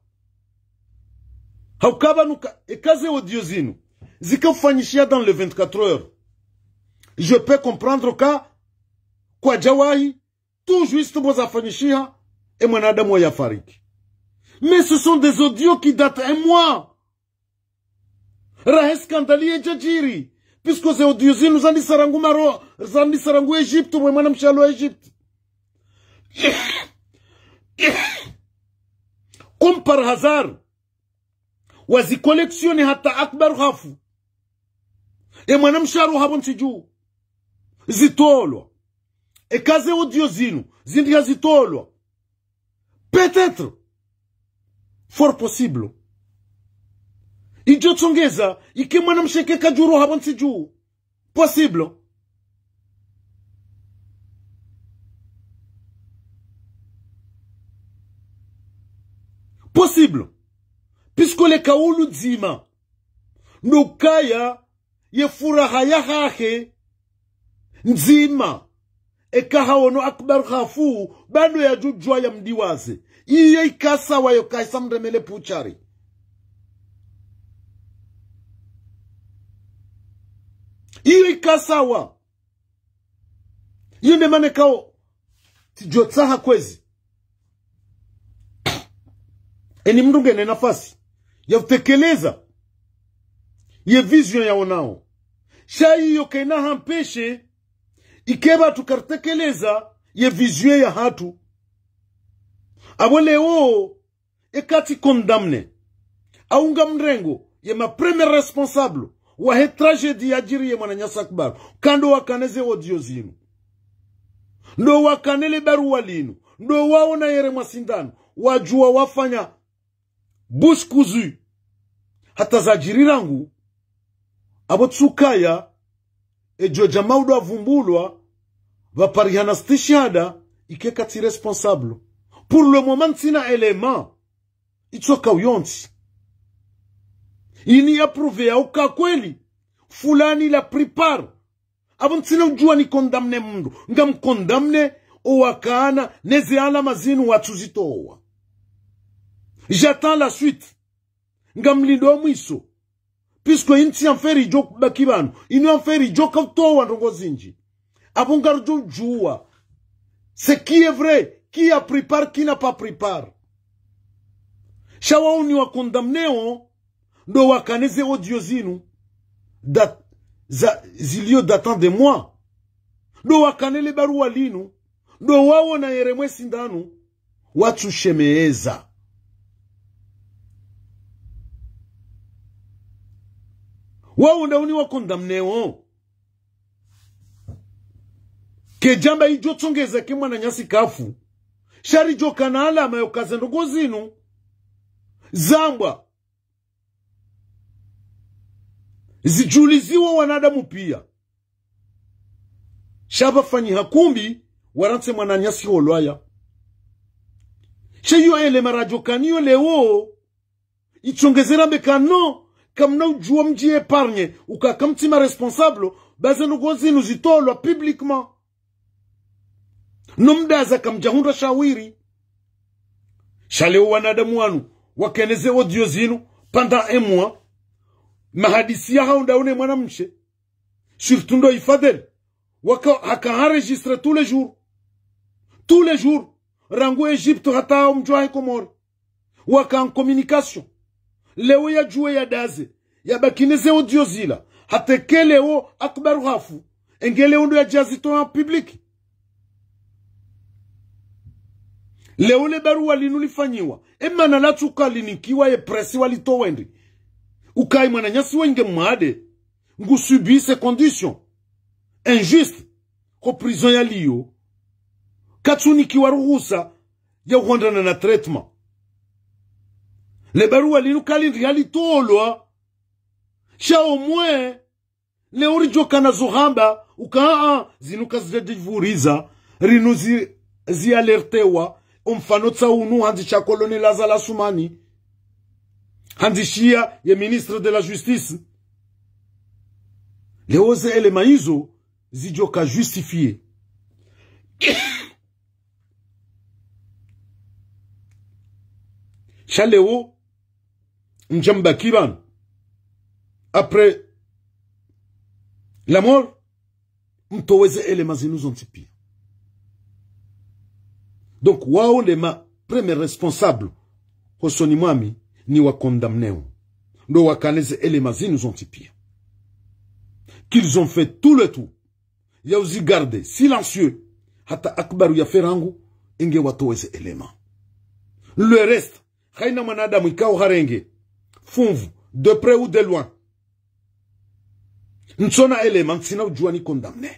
Hauka pvanu ka, eka ze audio zinu zika ufanyishiha dans les vingt-quatre heures, je peux comprendre ka kwadjawahi, tout juste pvo zafanyishiha, e mwanadamu wa yafariki. Mais ce sont des audios qui datent un mois. Rahe scandale yedjadjiri. Puisque ze audio zinu zandisa rangu Maro-, zandisa rangu Égypte, mwe mwanamshe alo Égypte. Comme par hasard, wazi collectionné hata Akbar hafu. E mwanamshe alo hapvo ntsi dju. Zitolwa. Eka ze audio zinu, zindri hazitolwa. Peut-être. Fort possible. Idjo tsongeza, ike mwanamshe ke kadjuro hapvo ntsi dju. Possible. Possible. Puisque le kaulu ndzima. Ndo ukaya ye furaha yahahe ndzima. Eka haono Akbar hafu, pvanu yadjudjuwa yamdiwaze. Iyo ika sawa yo kaisa mremele puchari. Iyo ika sawa. Iyo nde mana ikao tsidjotsaha kwezi eni mndru ngena nafasi ya utekeleza ye vision yaonao. Sha iyo kayina hampeshe ike pvatsu karitekeleza ye vision yahatru. Apvo leo, eka tsi condamné, au ngamrengo ye ma premier responsable wahe tragédie yadjiri ye mwananyasi Akbar, ka ndo wakana ze audio zinu, ndo wakana le baruwa linu, ndo waona yere mwa sindano, wadjuwa wafanya bouche cousue. Hata zadjiri rangu, apvo tsukaya, edjo dja maudu avumbulwa, pvaparihana stishihada, ike katsi responsable. Pour le moment, ntsina élément itsoka uyontsi ini ya prouvé ya uka kweli, fulani la prépare Apvo ntsina udjuwa ni condamné mndru. Ngam condamné owakana neze alama zinu watsuzitowa. J'attends la suite. Ngamlindo mwiso. Puisque intsi ya mferi idjo baki pvanu. Inu ya mferi idjo kautowa ndrongo zindji. Apvo ngaridjo udjuwa ce qui est vrai, qui a pris part, qui n'a pas pris part. Sha wawo ni wa condamnéo, ndo wakana ze audio zinu, dat-, za, zilio datant de mois. Ndo wakana le baruwa linu, ndo wawo na yere mwe sindanu, watsushemeeza. Wawo ndawo ni wa condamnéo. Kedjamba idjo tsongeza ke mwananyasi kafu. Sha ridjo kana alama yoka ze ndrongo zinu zambwa zidjuliziwa wanadamu piya. Sha pvafanyiha kumbi, warantsi mwananyasi holwaya. Sha iyo élément radjo kanayo leo, itsongezera mbe ka non, kamna udjuwa mdji épargné, uka kamtsi ma responsable, ba ze ndrongo zinu zitolwa publiquement. No mdaza kamdjahundra shawiri. Sha leo wanadamu wanu, wakana ze audio zinu, pendant un mois, mahadisi ya hawo ndawo ne mwanamshe. Surtout ndo Ifadel. Waka, haka enregistré tous les jours. Tous les jours. Rangu Égypte hata omdji wahe Komori. Waka en communication. Leo yadjuwe yadaze. Yabakine ze audio zila. Hata ke leo Akbar hafu. Enge leo ndo yadjazitowa en public. Leo le baruwa linu lifanyiwa. Emana latsuka linikiwa ye presse walitowa ndri. Ukayi mwananyasi wa inge mwade. Ngu subir ces conditions injustes ho prison yaliyo. Katsunikiwa ruhusa ya uhondana na traitement. Le baruwa linu kalindri yalitolwa. Sha omwe, leo ridjo kana zo hamba, uka a, zinu kazidjadjivuriza, rinu zi, zi alertewa, omfano tsa unu, handzi sha Colonel Azali Assoumani. Handzi shiya ye ministre de la Justice. Leo ze éléments izo zidjoka justifié. Sha leo, mdjamba ki pvanu. Après la mort, mtowe ze éléments zinu zontsi piya. Donc, wawo nde ma premier responsable, hosoni mwami, ni wa condamnéo. Ndo wakana ze éléments zinu zontsi piya. Qu'ils ont fait tout le tout. Ya uzi garder silencieux. Hata Akbar ya ferangu, inge watowe ze éléments. Le reste, haina mwanadamu ikao harenge funvu, de près ou de loin. Ntsona élément, ntsina udjuwa ni condamné.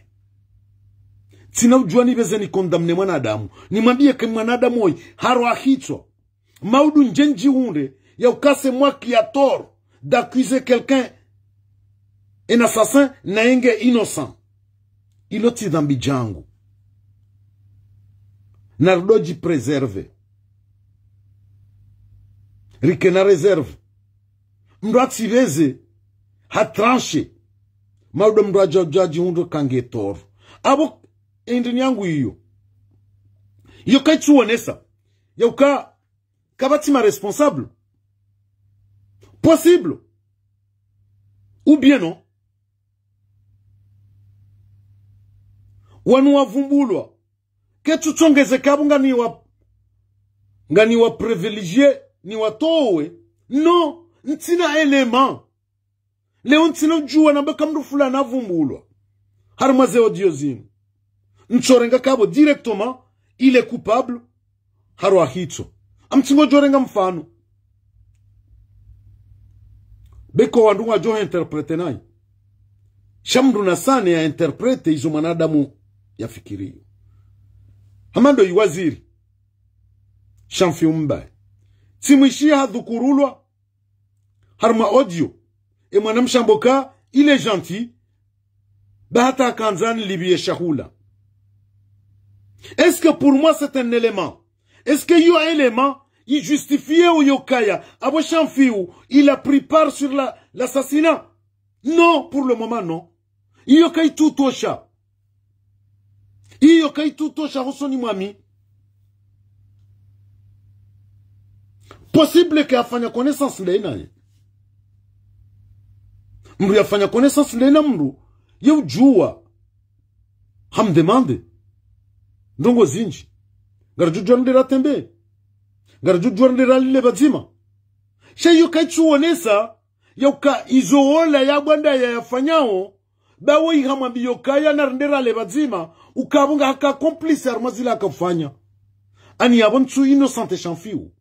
Ntsina udjuwa ni beze ni condamné mwanadamu. Nimwambiye ke mwanadamu oyi, harwa hitswa. Maudu ndje ndjihundre, ya uka c'est moi qui a tort d'accuser quelqu'un, un assassin, na inge innocent. Ilo tsi dhambi djangu. Naridjo dji préserver. Rike na réserve. Mndru atsibeze, ha tranché. Maudu mndru adja, adja djihundre ka nge tort. Apvo, endeni yangu iyo. Iyo kayitsuonesa ya uka kapvatsi ma responsable possible. Ou bien non. Wanu wavumbulwa. Ketsu tsongeze kapvo nganiwa, nganiwa privilégié, niwatowe. Non, ntsina élément. Leo ntsina udjuwa namba ka mndru fulani avumbulwa harumwa ze audio zinu. Ntsorenga kapvo directement, il est coupable, harwa hitswa. Amtsingo djorenga mfano. Beko wandru ngwadjo interpréter nayi. Sha mndru na sane ya interpréter izo mwanadamu ya fikiriyo. Hama ndo yi waziri Shamfiu Mbaye. Tsimwishiya hadhukurulwa harumwa audio, e mwanamshe ambo ka, il est gentil, ba hata hakandza nilipviye shahula. Est-ce que pour moi c'est un élément? Est-ce que iyo élément i justifié uyo kaya apvo Shamfiu il a pris part sur la, l'assassinat? Non, pour le moment, non. Iyo kayitsutosha. Iyo kayitsutosha hosoni mwami. Possible ke hafanya connaissance ndaye naye. Mndru yafanya connaissance ndaye na mndru, ye udjuwa. Hamdemande ndrongo zindji. Ngaridjo udjuwa ndera tembe. Ngaridjo udjuwa ndera lile pvadzima. Sha iyo kayitsuonesa yauka izo wola ya bwanda ya yafanyao, bawo ihamwambiyo kaya narendera le pvadzima, ukapvo nga haka complice harumwa zila hakafanya. Ani yapvo ntsu innocente Shamfiu.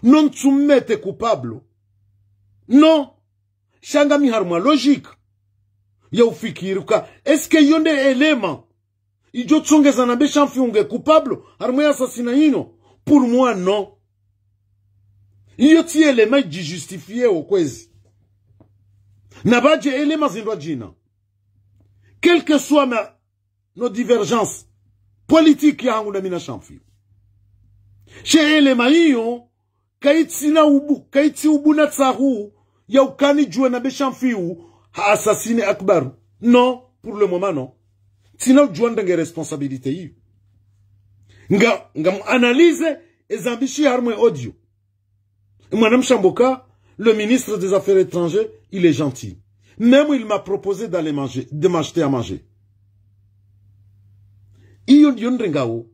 No ntsu mmete coupable. No. Sha ngami harumwa logique ya ufikiri uka, est-ce que iyo nde élément idjo tsongeza nambe Shamfiu nge coupable harumwa ye assassinat inu? Pour moi, non. Iyo tsi élément idjijustifié wo kwezi. Na pvadje élément zindrwadjina. Quelle que soit ma, nos divergences politiques yahangu ndami na Shamfiu. She élément iyo, kayitsina ubu, kayitsi ubu na tsahu, yauka nidjuwe nambe Shamfiu ha assassiné Akbar. Non, pour le moment, non. Tsina udjuwa ndenge responsabilité iyo. Nga, ngam analyser, ezambishi harumwa ye audio. Mwana mshe amboka, le ministre des Affaires étrangères, il est gentil. Même il m'a proposé d'aller manger, de m'acheter à manger. Iyo ndiyo nrengao.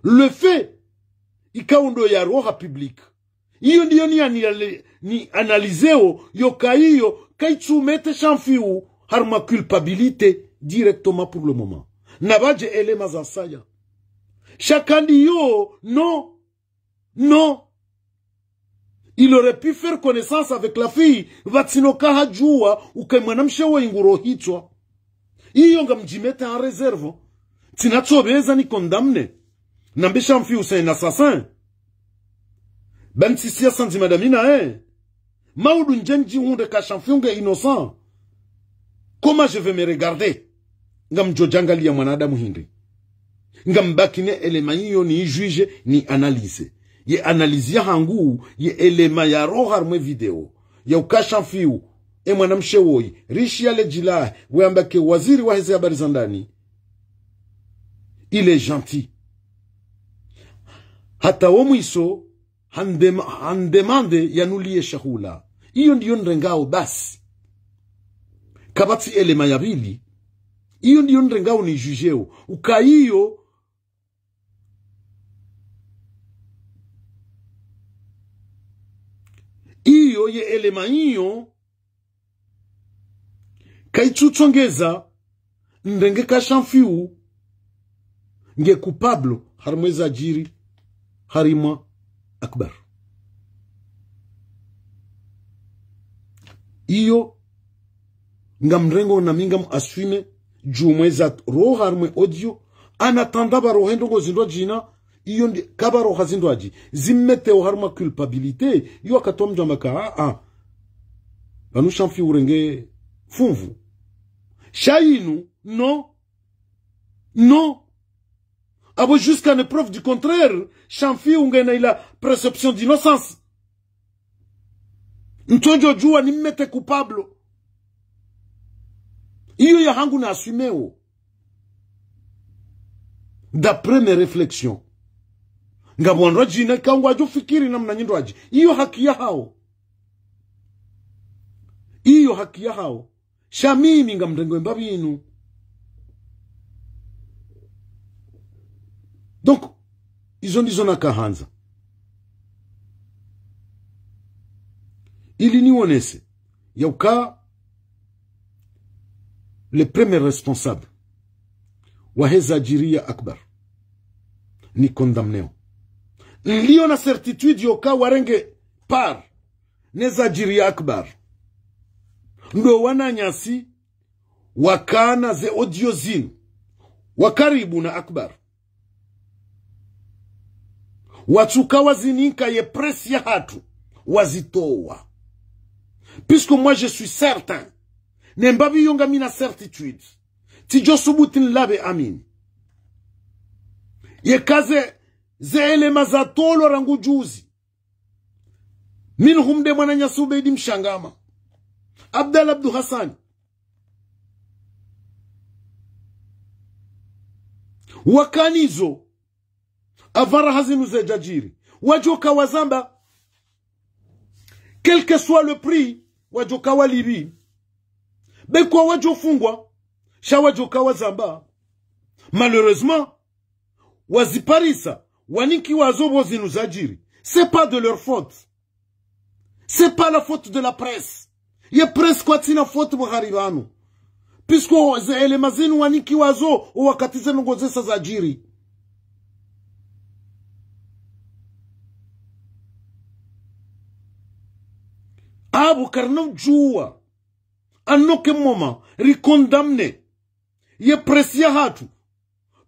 Le fait, ikao ndo yaroha public. Iyo ndiyo ni anale-, ni analyseo, yoka iyo, kayitsumete Shamfiu harumwa culpabilité directement pour le moment. Na pvadje élément za saya. Sha kandi iyo, non. Non. Il aurait pu faire connaissance avec la fille, pvatsina uka hadjuwa uka mwana mshe wo ingurohitswa. Iyo ngamdjimete en réserve. Tsina tsopveza ni condamné. Nambe Shamfiu c'est un assassin. Ba ntsi siasa ndzima ndami naye. Maudu ndje ndjihundre ka Shamfiu nge innocent. Comment je vais me regarder? Ngamdjo djangaliya mwanadamu hindri. Ngambaki ne élément iyo ni juge, ni analyser. Ye analyse yahangu, ye élément yaroha harumwa ye vidéo. Yauka Shamfiu, e mwana mshe woyi, rishiya le djilahe, we amba ke waziri waheze habari za ndani. Il est gentil. Hata wo mwiso, handema-, handemande yanuliye shahula. Iyo ndiyo nrengao basi. Kapvatsi élément ya pvili. Iyo ndiyo nrengao ni jugeo. Uka iyo, iyo ye élément iyo, kayitsutsongeza ndrenge ka Shamfiu nge coupable harumwa ezadjiri harumwa Akbar. Iyo, ngamrengo nami ngam assumer, djumwa eza roha harumwa audio, ana tanda pvarohe ndrongo zindrwadjina, iyo ndi, kapvaroha zindrwadji, zimmeteo harumwa culpabilité, iyo wakati wa mdjwamba ka, ah, ah. Pvanu Shamfiu urenge fumvu. Sha inu, non. Non. Apvo jusqu'à ne preuve du contraire, Shamfiu ngena ila présomption d'innocence. Ntsodjo djuwa nimmete coupable. Iyo yahangu na assumeo. D'après mes réflexions. Ngapvo wandrwadjina ikao ngwadjo fikiri namna nyindrwadji. Iyo haki yahao. Iyo haki yahao. Sha mimi ngamrengo embapvi inu. Donc, izo ndizo nakahandza. Ili niwonese, yauka, le premier responsable wahezadjiri ya Akbar, ni condamnéo. Nilio na certitude yoka warenge part nezadjiri ya Akbar ndo wananyasi wakana ze audio zinu, wa karibu na Akbar. Watsuka wazininka ye presse yahatru, wazitowa. Puisque moi je suis certain, nembapvi iyo ngamina certitude, tsidjo subuti nilapve amini. Yeka ze, ze éléments zatolwa rangu juzi. Minhum nde mwananyasi Ubeidi Mshangama, Abdallah Abdou Hassani, Wakanizo, avant raha zinu zidjadjiri, wadjoka wazamba, quel que soit le prix, wadjoka walipvi. Be kwa wadjofungwa, sha wadjoka wazamba. Malheureusement, waziparisa, wanikiwa zo pvo zinu zadjiri. C'est pas de leur faute. C'est pas la faute de la presse. Ye presse kwatsina faute pvo hari pvanu. Puisque ze éléments zinu wanikiwa zo, o wakati ze ndrongoo zesa zadjiri. Apvo karina udjuwa, à aucun moment, ri condamner ye presse yahatru.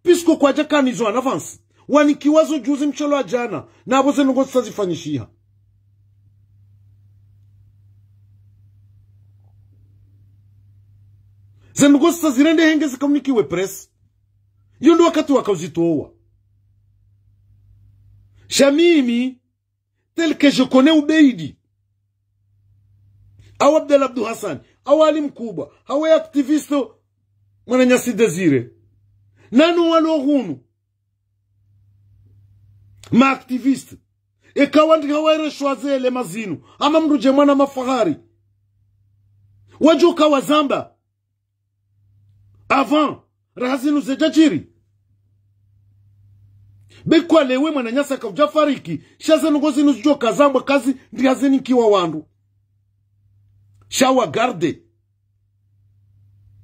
Puisque kwadjakanizo en avance. Wanikiwa zo juzi msholo wa djana, na apvo ze ndrongoo zisa zifanyishiha. Ze ndrongoo zisa zirendeha nge zika unikiwe presse. Iyo ndo wakati waka uzitowa. Sha mimi, tel que je connais Ubeidi, au Abdallah Abdou Hassan, au Ali Mkubwa, au ye activiste mwananyasi Désiré, nanu walo hunu, ma activistes, eka wandru hawaere shwaze éléments zinu, ama mdru dje mwana mafahari, wadjoka wazamba. Avant, raha zinu zidjadjiri. Be kwa leo mwananyasi kaudjafariki, sha ze ndrongoo zinu zidjoka zambwa kazi ndi hazinikiwa wandru. Sha wa garder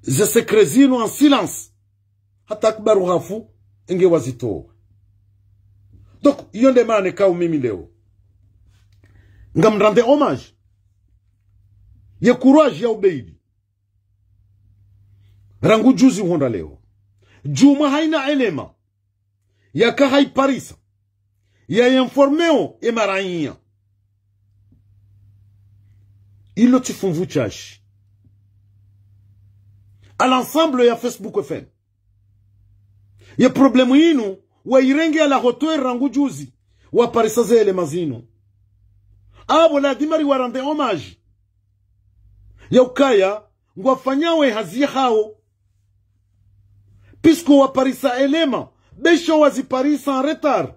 ze secrets zinu en silence. Hata Akbaru hafu, enge wazitowa. Donc, iyo nde maana kao mimi leo ngam rendre hommage ye courage ya Ubeidi. Rangu juzi uhonda leo. Djumwa haina élément yaka haiparisa, ya informeo e maraiya. Ilo tsi funvu shashi. À l'ensemble ya Facebook F M. Ye problème inu, wairenge à la hauteur rangu juzi, waparisa ze éléments zinu. Apvo lazima riwa rendre hommage ya ukaya, ngwafanyao ye hazi yahao. Puisque waparisa éléments, be sha waziparisa en retard.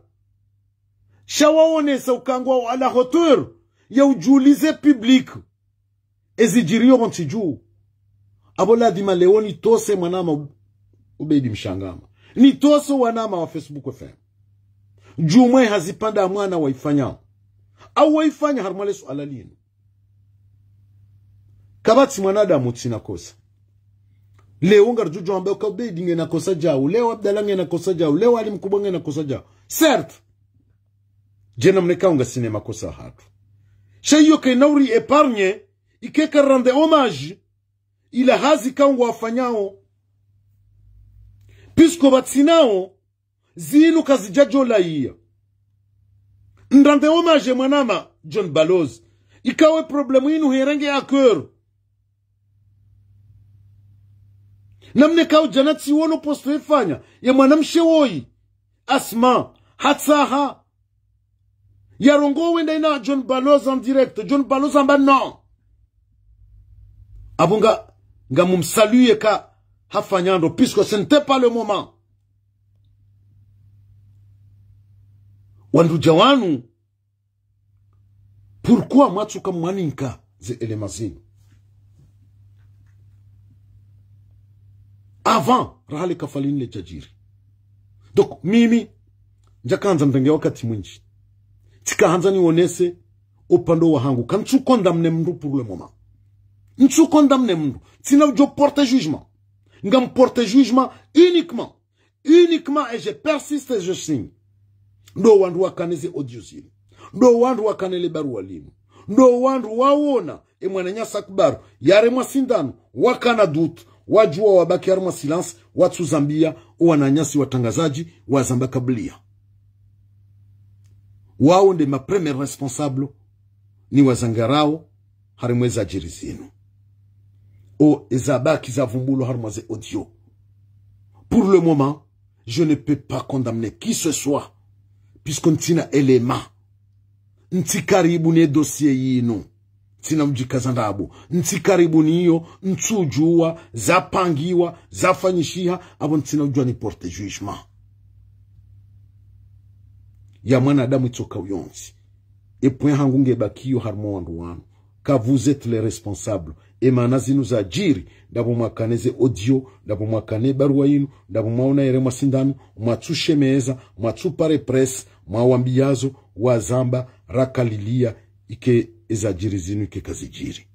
Sha waonesa uka ngwao à la hauteur ya udjulize public ezidjiriyo pvontsi dju. Apvo lazima leo nitose mwanama Ub-, Ubeidi Mshangama. Nitose wanama wa Facebook F M. Djumwa ye hazi pvanda mwana waifanya. Au waifanya harumwa le suala linu. Kapvatsi mwanadamu utsina kosa. Leo ngaridjo djo amba uka Ubeidi ngena kosa djau, leo Abdallah ngena kosa djau, leo Ali Mkubwa ngena kosa djau. Certes, djena mneka unga sinema kosa hatru. Sha iyo kayina uri épargner, ike ka rendre hommage ila hazi kao ngwafanyao. Puisque pvatsinao, zinu kazidjadjo laiya. Nrendre hommage mwanama John Balozi. Ikao ye problème inu herenge à cœur. Na mneka udjana tsiwono poste efanya, ye mwanamshe woyi, Asma, hatsaha yarongowe ndayi na John Balozi en direct. John Balozi amba non. Apvo nga, ngamumsaluer ka hafanya ndro, puisque ce n'était pas le moment. Wandru dja wanu, pourquoi mwatsuka mwaninka ze éléments zinu avant raha le kafa linu ledjadjiri? Donc, mimi, ndjakahandza mrenge wakati mwindji. Tsikahandza nionese upande wahangu. Ka ntsu condamner mndru pour le moment. Ntsu condamner mndru. Tsina udjo porter jugement. Ngam porter jugement uniquement. Uniquement, et je persiste et je signe. Ndo wandru wakana ze audio zinu. Ndo wandru wakana le barua linu. Ndo wandru waona e mwananyasi Akbaru yaremwa sindanu, wakana doute, wadjuwa wabaki harumwa silence, watsuzambia o wananyasi watrangazadji wazamba kablia. Wao nde ma premiers responsables ni wazangarao harimwa ezadjiri zinu. O ezabaki zavumbulwa harimwa ze audio. Pour le moment, je ne peux pas condamner qui que ce soit, puisque ntsina élément. Ntsi karibu ne dossier yinu. Ntsina udjikaza ndrabo. Ntsi karibu niyo, ntsudjuwa, zapangiwa, zafanyishiha, apvo ntsina udjuwa ni porter jugement. ya mwanadamu itsoka uyontsi. E point hangu ngebakiyo harumwa wandru wanu. Ka vous êtes les responsables. E mana zinu zadjiri, ndapvo mwakane ze audio, ndapvo mwakane barua yinu, ndapvo mwaona yere mwa sindanu, mwatsushemeza, mwatsu pare presse, mwawambiyazo, wazamba, rakaliliya, ike ezadjiri zinu, ike kazidjiri.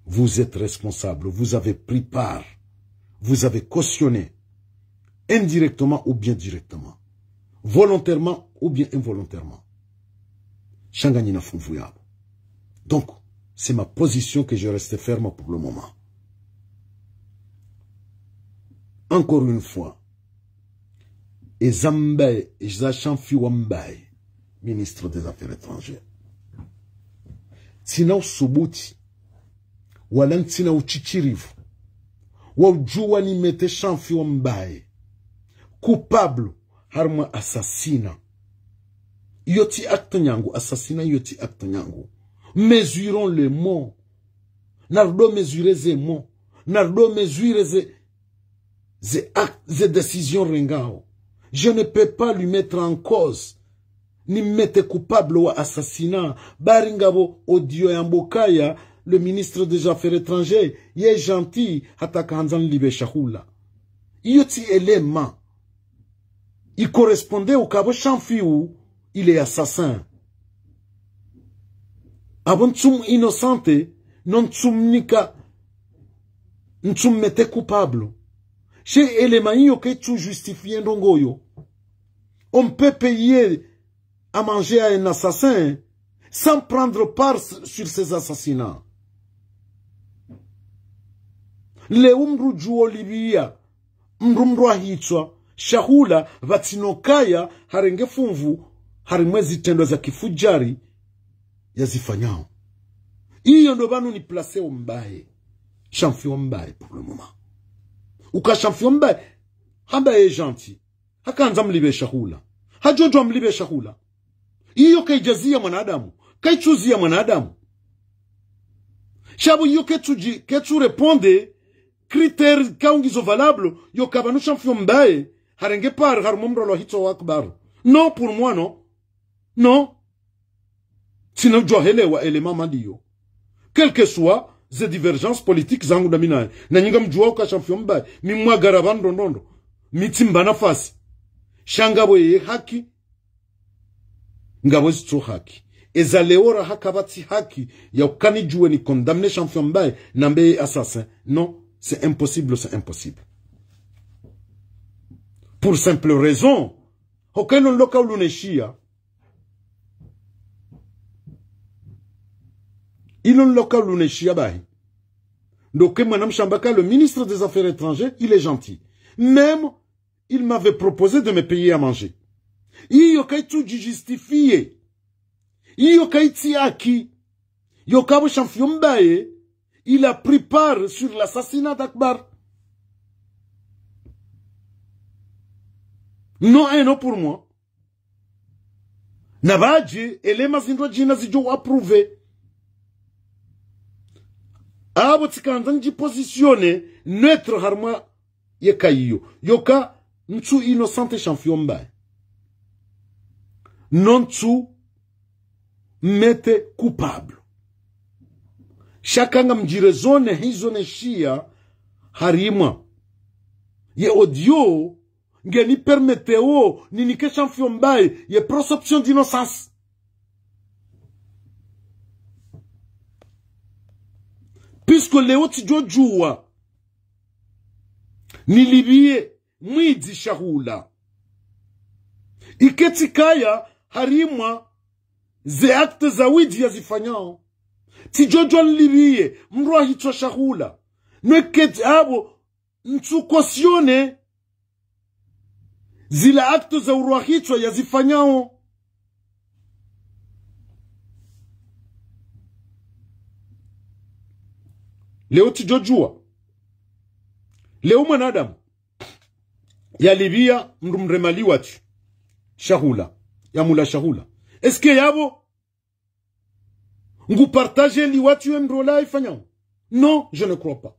Vous êtes responsables, vous avez pris part, vous avez cautionné, indirectement ou bien directement, volontairement ou bien involontairement. Sha nganyina funvu yapvo. Donc, c'est ma position que je reste ferme pour le moment. Encore une fois, eza Mbaye, eza Shamfiwa Mbaye, ministre des Affaires étrangères. Ntsina usubuti, wala ntsina ushishirivu, wa udjuwa nimete Shamfiwa Mbaye coupable harumwa assassinat. Iyo tsi acte nyangu, assassinat iyo tsi acte nyangu. Mesurons les mots. Nardo mesurer ze mots. Nardo mesurer ze, ze actes, ze décisions rengao. Je ne peux pas lui mettre en cause. Nimete coupable wa assassinat. Bari ngapvo audio yamba ukaya, le ministre des Affaires étrangères, ye gentil, hata kahandza nilipve shahula. Iyo tsi élément i correspondre ukaya pvo Shamfiwa, il est assassin. Apvo ntsumu innocenter, no ntsumnika, ntsumumete coupable. She élément iyo kaitsu justifier ndrongo iyo. On peut payer à manger à un assassin sans prendre part sur ces assassinats. Leo mdru djuwo lipviya mdru mdru ahitswa shahula, pvatsina ukaya harenge funvu, harimwa ezitrendwa za kifudjari yazifanyao. Iyo ndo pvanu ni place wa Mbaye. Shamfiwa Mbaye pour le moment. Uka Shamfiwa Mbaye, hamba ye gentil. Hakahandza mlipve shahula. Hadjodjuwa mlipve shahula. Iyo kaidjaziya mwanadamu. Kaitsuziya mwanadamu. Sha pvo iyo kaitsudji, kaitsu répondre critère kaungizo valable, yo ka pvanu Shamfiwa Mbaye harenge part harumwa mdru alwahitswa wa Akbar. Non, pour moi, non. Non. Ntsina udjuwa helewa élément maliyo. Quel que soit ze divergences politiques zangu na mi naye. Na nyi ngamdjuwa uka Shamfiwa Mbaye, mi mwagara pvanu ndrondrondro. Mi tsimba nafasi. Sha ngapvo ye haki, ngapvo zitso haki. Eza leo raha kapvatsi haki ya uka nidjuwe ni condamner Shamfiwa Mbaye, nambe ye assassin. Non, c'est impossible, c'est impossible. Pour simple raison, hoka ilo nloka uluneshiya. Ilo nloka uluneshiya bahi. Donc, mwana mshamba ka le ministre des Affaires étrangères, il est gentil. Même, il m'avait proposé de me payer à manger. Iyo kaitsudji justifier. Iyo kaitsi haki. Yo ka pvo Shamfiwa Mbaye, il a pris part sur l'assassinat d'Akbar. Non, et non pour moi. Na pvadje, éléments zindru djina zidjo approuver. Apvo tsikahandza ndji positionner neutre harumwa ye ka iyo. Yo ka ntsu innocenter Shamfiwa Mbaye. Non ntsumumete coupable. Sha ka ngamdji raisonner hizo neshiya harimwa ye audio, ngeni permettre wo ninike Shamfiwa Mbaye ye présomption d'innocence. Puisque leo tsidjodjuwa nilipviye mwidzi shahula. Ike tsikaya harimwa ze actes za widzi yazifanyao. Tsidjodjuwa nilipviye mdru ahitswa shahula. No ike tsi apvo ntsu cautionner zila actes za urwahitswa yazifanyao. Leo tsidjodjuwa. Leo mwanadamu yalipviya mdru mrema liwatwi shahula, yamula shahula. Est-ce que yapvo ngu partager liwatwi ye mdru ola ifanyao? Non, je ne crois pas.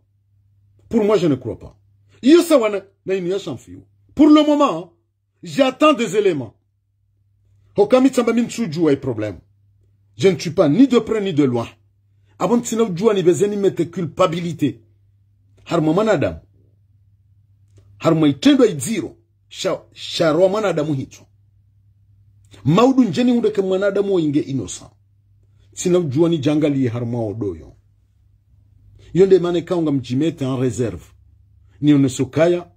Pour moi, je ne crois pas. Iyo sawa na, na inu ya Shamfiwa. Pour le moment, j'attends des éléments. Hoka mi tsamba mi ntsudjuwa ye problème. Je ne suis pas ni de près ni de loin. Apvo ntsina udjuwa nipveze nimete culpabilité harumwa mwanadamu, harumwa itrendwa idziro sha, sha rowa mwanadamu hitswa. Maudu ndje nihundre ke mwanadamu wo inge innocent. Ntsina udjuwa nidjangaliye harumwa odoyo. Iyo nde mana ikao ngamdjimete en réserve. Nioneso kaya,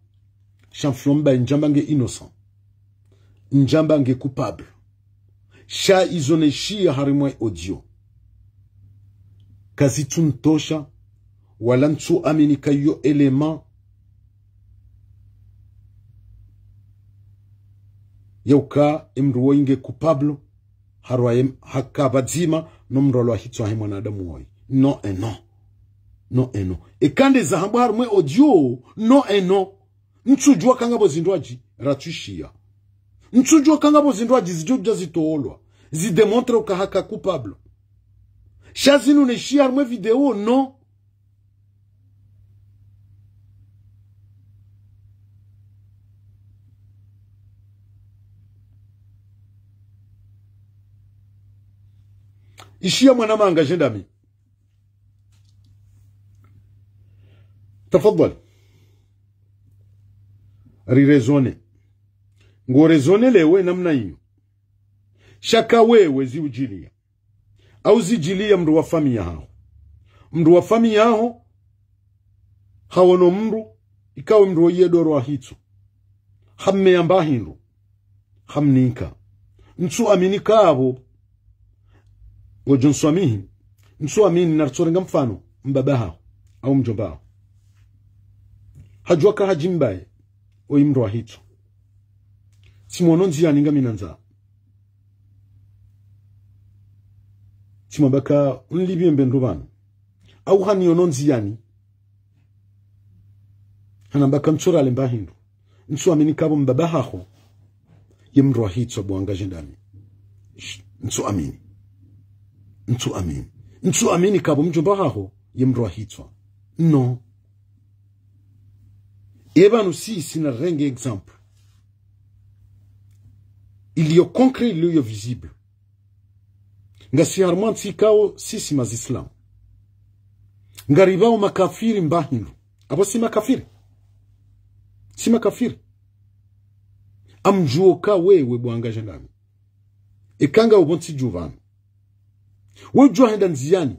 sha mfulomba ndjamba nge innocent, ndjamba nge coupable. Sha izo nishiya harumwa audio kazitsuntosha, wala ntsuamini ka iyo élément yauka emndru woyi nge coupable, harwaye haka pvadzima no mndru alwa hitswa he mwanadamu woyi. Non et non. Non et non. Eka nde zahambwa harumwa audio, non et non. Ntsudjuwa ka ngapvo zindrwadji ratsushiya. Ntsudjuwa ka ngapvo zindrwadji zidjo dja zitolwa zidémontré uka haka coupable. Sha zinu nishiya harumwa video, non. Ishiya mwana manga djendami. Tafadhali. Ri raisonné. Ngo raisonné lewo namna iyo. Sha ka wewe ziudjiliya, au zidjiliya mndru wa famiyi yaho. Mndru wa famiyi yaho hawono mndru, ikao mndru woyi ye ndo rowa hitswa. Hammeya mba hindru, hamnika. Ntsuamini ka apvo, ngodjo ntswamihi, ntsuamini, naritsorenga mfano, mbaba haho, au mdjomba haho. Hadjuwa ka hadjimbaye, oyi mndru wa hitswa. Tsimwono ndziyani ngamina ndzaa. Tsimwamba ka nlipviye mbe ndru pvanu. Au haniono ndziyani, hanamba ka ntsurale mba hindru. Ntsuamini ka apvo mbaba haho ye mndru wa hitswa bo wanga djendami. Sh-, ntsuamini. Ntsuamini. Ntsuamini ka apvo mdjomba haho ye mndru wa hitswa. Non. Epvanu sisi narenge exemple iliyo concret, iliyo visible. Ngasi harumwa ntsi ikao sisi mazislamu. Ngaripvao makafiri mba hindru. Apvo si makafiri. Si makafiri. Amdjuwo ka wewe bo wanga djendami, eka ngawe pvo ntsi dju pvanu, we udjuwa henda ndziyani,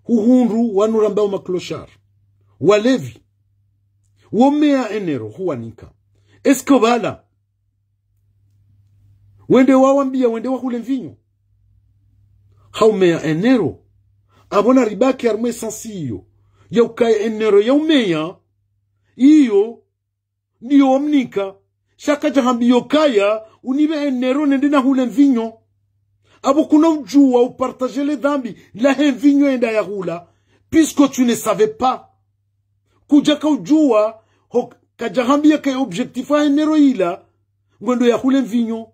huhundru wanu rambao ma clochards, walevi, womeya enero huwanika. Est-ce que pvala wende wawambiya wende wahule mvinyo? Haumeya enero. Apvo naribaki harumwa ye sens iyo, yauka ye enero yaumeya, iyo ndiyo wamnika. Sha kadjahambiya ukaya unipve enero nende nahule mvinyo. Apvo kuna udjuwa upartager le dhambi lahe mvinyo yenda yahula, puisque tu ne savais pas. Kudjaka udjuwa, ho, kadjahambiya ka ye objectif yahe enero yila ngwendo yahule mvinyo.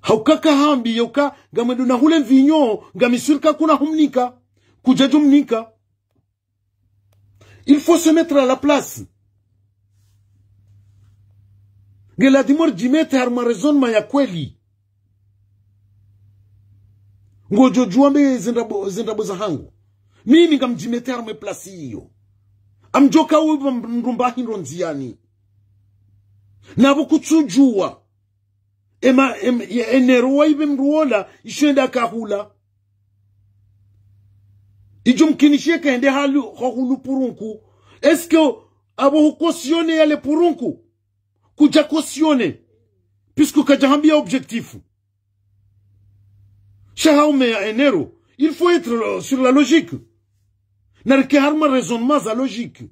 Hauka kahambiya uka ngamwendo nahule mvinyo, ngami sûr ka kuna humnika. Kudjadjo mnika. Il faut se mettre à la place. Nge ladhimu ridjimete harumwa raisonnement ya kweli. Ngodjo djuwa mbe zendrabo, zendrabo zahangu. Mimi ngamdjimete harumwa ye place iyo. Amdjoka upva mndru mba hindru ndziyani, na pvo kutsudjuwa ema, em, ye enero wayipve mndru wola, isho yenda kahula. Idjo mkinishiye ka hende halu, hahulu purunku. Est-ce que apvo hu cautionner yale purunku? Kudja cautionner, puisque kadjahambiya objectif. Sha haumeya enero. Il faut être, euh, sur la logique. Narike harumwa raisonnement za logique.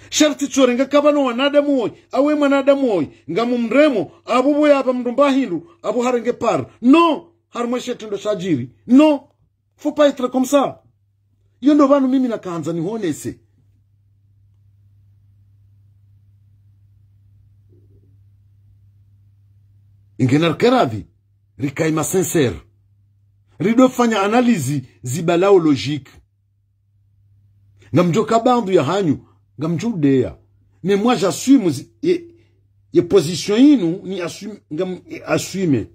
Sharti tsorenga ka pvanu wanadamu woyi, awe mwanadamu woyi, ngamumremo, apvo pvo yapva mndru mba hindru, apvo harenge part. Non, harumwa she shitrendwa shadjiri. Non, faut pas être comme ça. Iyo ndo pvanu mimi nakahandza nihonese. Inge narike radhi, rikaye ma sincère. Ridofanya analyse zibalao logique. Ngamdjoka pvandru yahanyu, ngamdjo udeya. Mais moi, j'assume zi-, ye, Ye position yinu ni assume, ngam assume.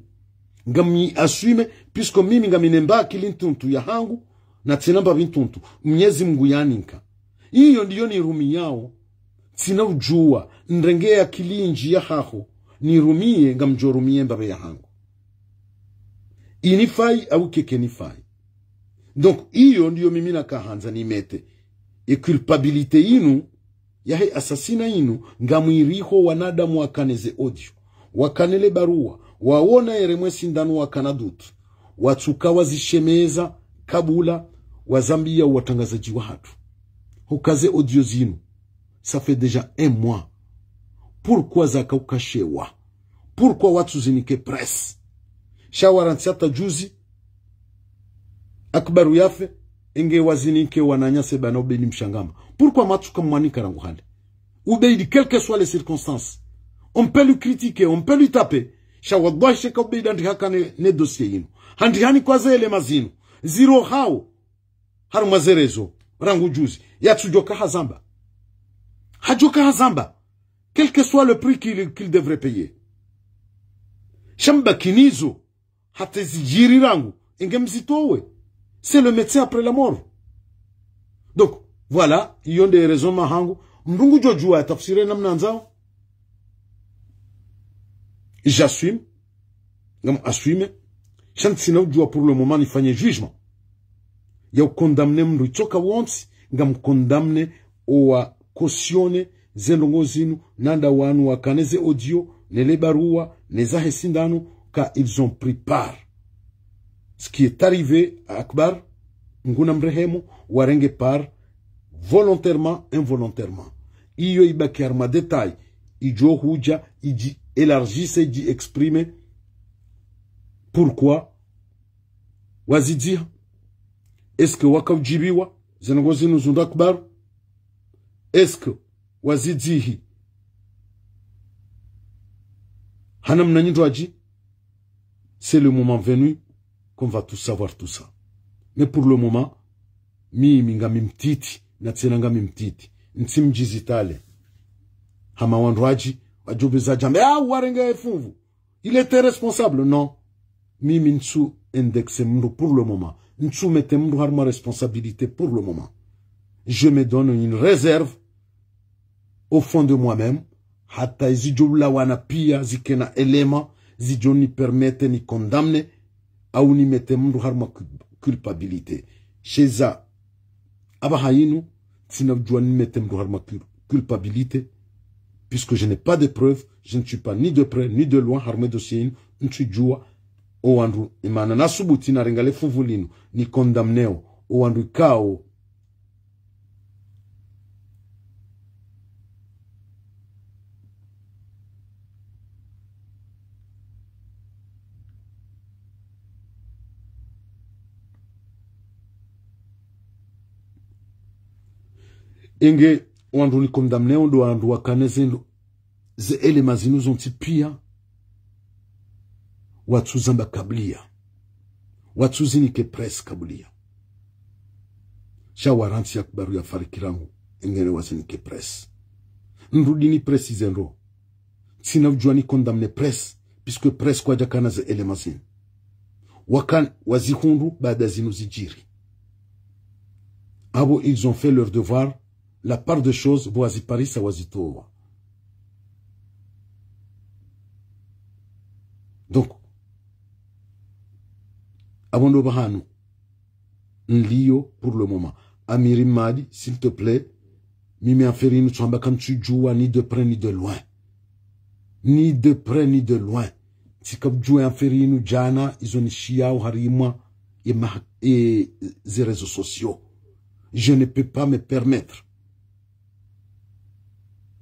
Ngam assume, puisque mimi ngami ne mba akili ntruntu yahangu, na tsena mbapvi ntruntu. Mnyezi Mungu yaninka. Iyo ndiyo nirumiyao, tsina udjuwa, nirenge akili ndji yahaho, nirumiye, ngamdjo rumiye mbapvi yahangu. Inifai au keke nifai. Donc, iyo ndiyo mimi nakahandza nimete. Ye culpabilité yinu, yahe assassinat yinu, ngamwiriho wanadamu wakane ze audio, wakane le baruwa, wawona yeremwe sindanu wakana doute, watsuka wazishemeza kabula, wazambia watrangazadji wahatru. Huka ze audio zinu, ça fait déjà un mois. Pourquoi zaka ukashewa? Pourquoi watsuzinike presse? Sha warantsi hata juzi, Akbaru yafe, enge wazinike wananyasi bana Ubeidi Mshangama. Pourquoi mwatsuka mwanika rangu hale? Ubeidi, quelles que soient les circonstances. On peut lui critiquer, on peut lui taper. Sha wallahi sheka Ubeidi handi hakane ne dossier yinu. Handi hanikwa ze éléments zinu. Ziro hao. Harumwa ze réseaux. Rangu juzi. Yatsudjoka hazamba. Hadjoka hazamba. Quel que soit le prix qu'il qu'il devrait payer. Sha mbakinizo. Hata zidjiri rangu, enge mzitowe. C'est le médecin après la mort. Donc, voilà, iyo nde raisonnement hangu. Mndru ngudjo djuwa ya tafsiri namna andzao. J'assume. Ngam assume. Sha ntsina udjuwa pour le moment nifanye jugement ya ucondamner mndru itsoka wontsi, ngam condamner owa cautionner ze ndrongo zinu, nanda wanu wakane ze audio, ne le baruwa, ne zahe sindanu, ka ils ont pris part. Ce qui est arrivé à Akbar, Mngu namrehemu, warenge part, volontairement, involontairement. Iyo ibaki harumwa détail, idjo hudja, idji élargisse, idji exprimer. Pourquoi? Wazidziha. Est-ce que waka udjibiwa? Ze ndrongo zinu zundru Akbar. Est-ce que wazidzihi? Hana mna nyindru adji. C'est le moment venu qu'on va tout savoir tout ça. Mais pour le moment, mimi ngami mtiti, na tsena ngami mtiti. Ntsi mdjizitale. Hama wandru adji, wadjopveza djambe, ah, warenge efunvu. Il était responsable, non. Mimi ntsu indexer mndru pour le moment. Ntsu mettre mndru harumwa responsabilité pour le moment. Je me donne une réserve au fond de moi-même. Hata izidjo ulawana pia zikena éléments, zidjo ni permettre ni condamner, au ni mettre mndru harumwa cul-, culpabilité. Sheza, apvaha yinu, ntsina udjuwa ni mettre mndru harumwa cul-, culpabilité, puisque je n'ai pas de preuves, je ne suis pas ni de près, ni de loin, harumwa dossier yinu, ntsu djuwa, owandru, imana na subuti na renga le funvu linu, ni condamner o, owandru ikao, enge wandru ni condamner o ndo wandru wakane ze ndo, ze éléments zinu zontsi pia. Watsuzamba kablia. Watsuzinike presse kablia. Sha warantsi Akbaru yafariki rangu, engene wazinike presse. Nrudi ni presse ze ndo. Ntsina udjuwa ni condamner presse, puisque presse kwadjakana ze éléments zinu. Wakan-, wazihundru baada zinu zidjiri. Apvo, ils ont fait leur devoir, la part des choses, pvo waziparisa wazitowa. Donc, apvo ndo pvahanu nliyo pour le moment. Amiri Madi, s'il te plaît, mimi affaire inu tsamba kamtsudjuwa ni de près ni de loin. Ni de près ni de loin. Tsika udjuwa affaire inu djana, izo nishiyao harimwa ye ma-, ye ze réseaux sociaux. Je ne peux pas me permettre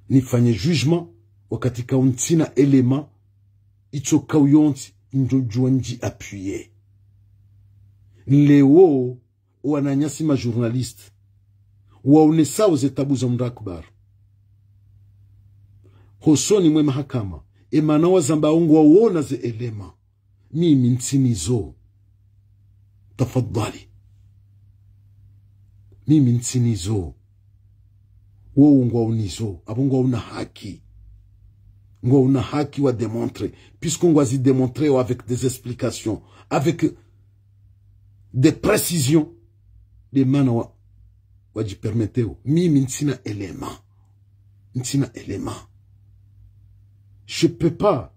nifanye jugement wakati kau ntsina élément, itsoka uyontsi, ndjo djuwa ndji appuyer. Leo, owananyasi ma journalistes, waonesao ze tabu za mndru Akbar hosoni mwe mahakama, emana wazambao ngwawona ze éléments. Mimi ntsinizo. Tafadhali. Mimi ntsinizo. Wowo ngwaunizo. Apvo ngwauna haki. Ngwauna haki wa démontrer, puisque ngwazi démontrer avec des explications, avec des précisions. Nde mana wa, wadjipermetteo. Mimi ntsina élément. Ntsina élément. Je peux pas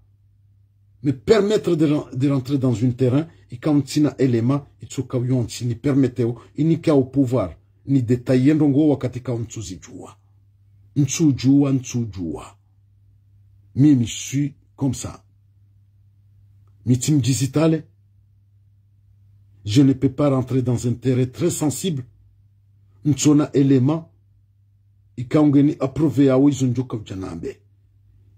me permettre de, ren- de rentrer dans un terrain, ikao ntsina élément, itsoka uyo ntsi nipermetteo, inikao pouvoir, ni détailler ndrongoo wakati ikao ntsuzidjua. Ntsudjua, ntsudjua. Mimi je suis comme ça. Mi tsi mdjizitale. Je ne peux pas rentrer dans un terrain très sensible. Ntsona élément. Ikao ngeni approuvé yawo izo ndjoka udja nambe.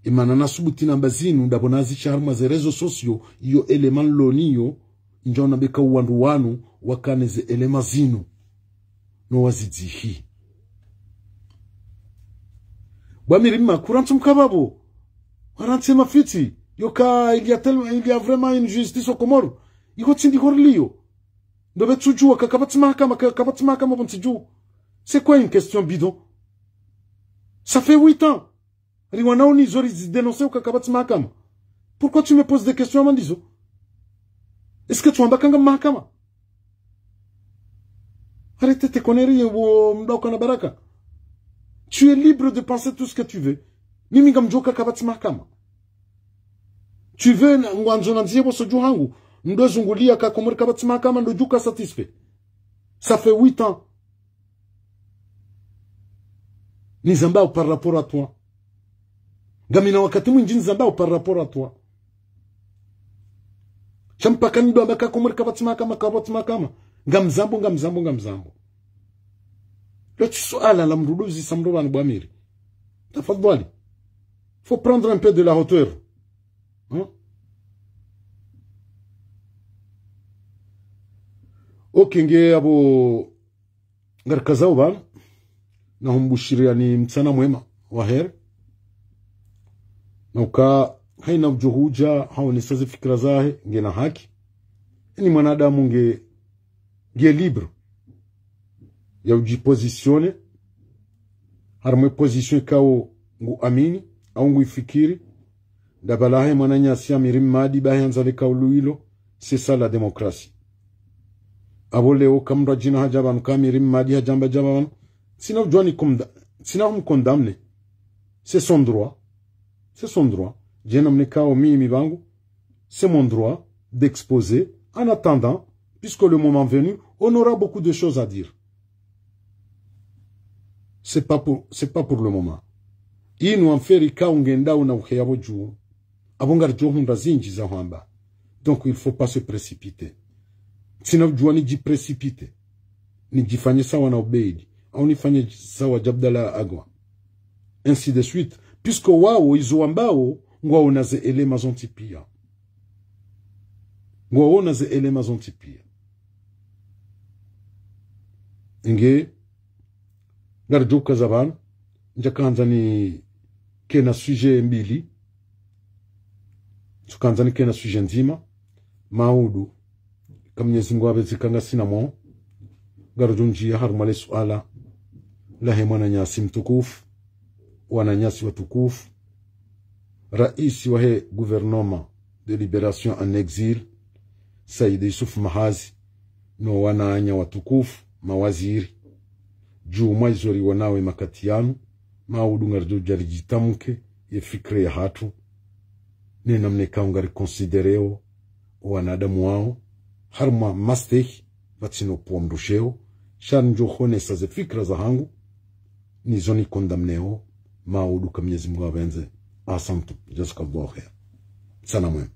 Imana nasubuti namba zinu, ndapvo nazisha harumwa ze réseaux sociaux, iyo élément nloniyo, ndjo nambe ka wandru wanu, wakane ze élément zinu. No wazidzihi. Bwa Miri Mma, kurantsu mkababo. Warantsi mafitsi. Yoka, il y a tellement, il y a vraiment une justice aux Comores. Iho tsindi horliyo. Ndopve tsudjua, ka kapvatsi mahakama, ka kapvatsi mahakama pvo ntsidjua. C'est quoi une question bidon? Ça fait huit ans. Riwana onizo rizidénoncer uka kapvatsi mahakama. Pourquoi tu me poses des questions hama ndizo? Est-ce que tu wamba ka ngam mahakama? Arrête tes conneries, wo mdru kana baraka. Tu es libre de penser tout ce que tu veux. Mimi ngamdjuo ka kapvatsi mahakama. Tu veux na- ngwandzo nandziye pvo sodju hangu. Ndo zunguliya ka Komori kapvatsi mahakama, ndo djuka satisfait. Ça fait huit ans. Nizambao par rapport à toi. Ngamina wakati mwindji nizambao par rapport à toi. Sha mpaka nidwamba ka Komori kapvatsi mahakama, kapvatsi mahakama. Ngamzambo, ngamzambo, ngamzambo. Lo tsi suala la mdru uduzisa mdru pvanu bwa Miri. Tafadhali. Faut prendre un peu de la hauteur. Hein? Ok, nge apvo ngarikazao pvanu, na humbushiriyani mtsana mwema wa heri. Na uka haina udjo hudja haonesa ze fikira zahe, ngena haki. Eni mwanadamu nge, nge libre ya udjipositionner, harumwa e position ikao ngu amini, au ngu ifikiri, ndapvala he mwananyasi Amiri Mmadi, bahi handza le kaulu ilo, c'est ça la démocratie. Apvo leo ka mdru adjina hadja pvanu ka Amiri Mmadi hadjamba djamba pvanu, tsina udjua ni kumda-, tsina humcondamner. C'est son droit. C'est son droit. Djena mnekao mimi pvangu, c'est mon droit d'exposer. En attendant, puisque le moment venu, on aura beaucoup de choses à dire. C'est pas pour, c'est pas pour le moment. Inu affaire ikao ngendao na uheya pvo dju. Apvo ngaridjo hundra zindji za hwamba. Donc, il faut pas se précipiter. Tsina udjua nidjiprécipiter. Nidjifanye sawa na Ubeidi. Au nifanye sawa Djabdala Agwa. Ainsi de suite. Puisque wawo izo wambao, ngwaona ze éléments zontsi pia. Ngwaona ze éléments zontsi pia. Inge, ngaridjo ukaza pvanu, ndjaka handza nikena sujet mbili, tsuka handza nikena sujet ndzima, maudu, ka Mnyezi Mngu apvendze ka ngasina mo, ngaridjo ndjia harumwa le suala lahe mwananyasi mtukufu, wananyasi watukufu, raisi wahe gouvernement de libération en exil, Said Youssouf Mahazi, no wananya watukufu, mawaziri. Djuu mwa izo riwonao ye makati yanu, maudu ngaridjo udja ridjitamke ye fikira yahatru, ne namna ikao ngariconsidéreo o wanadamu wao, harumwa mastehi, pvatsina upvondro sheo, sha ndjo honesa ze fikira zahangu, nizo nicondamneo, maudu ka Mnyezi Mngu apvendze. Ahsantum, jazakallahu khair. Mtsana mwema.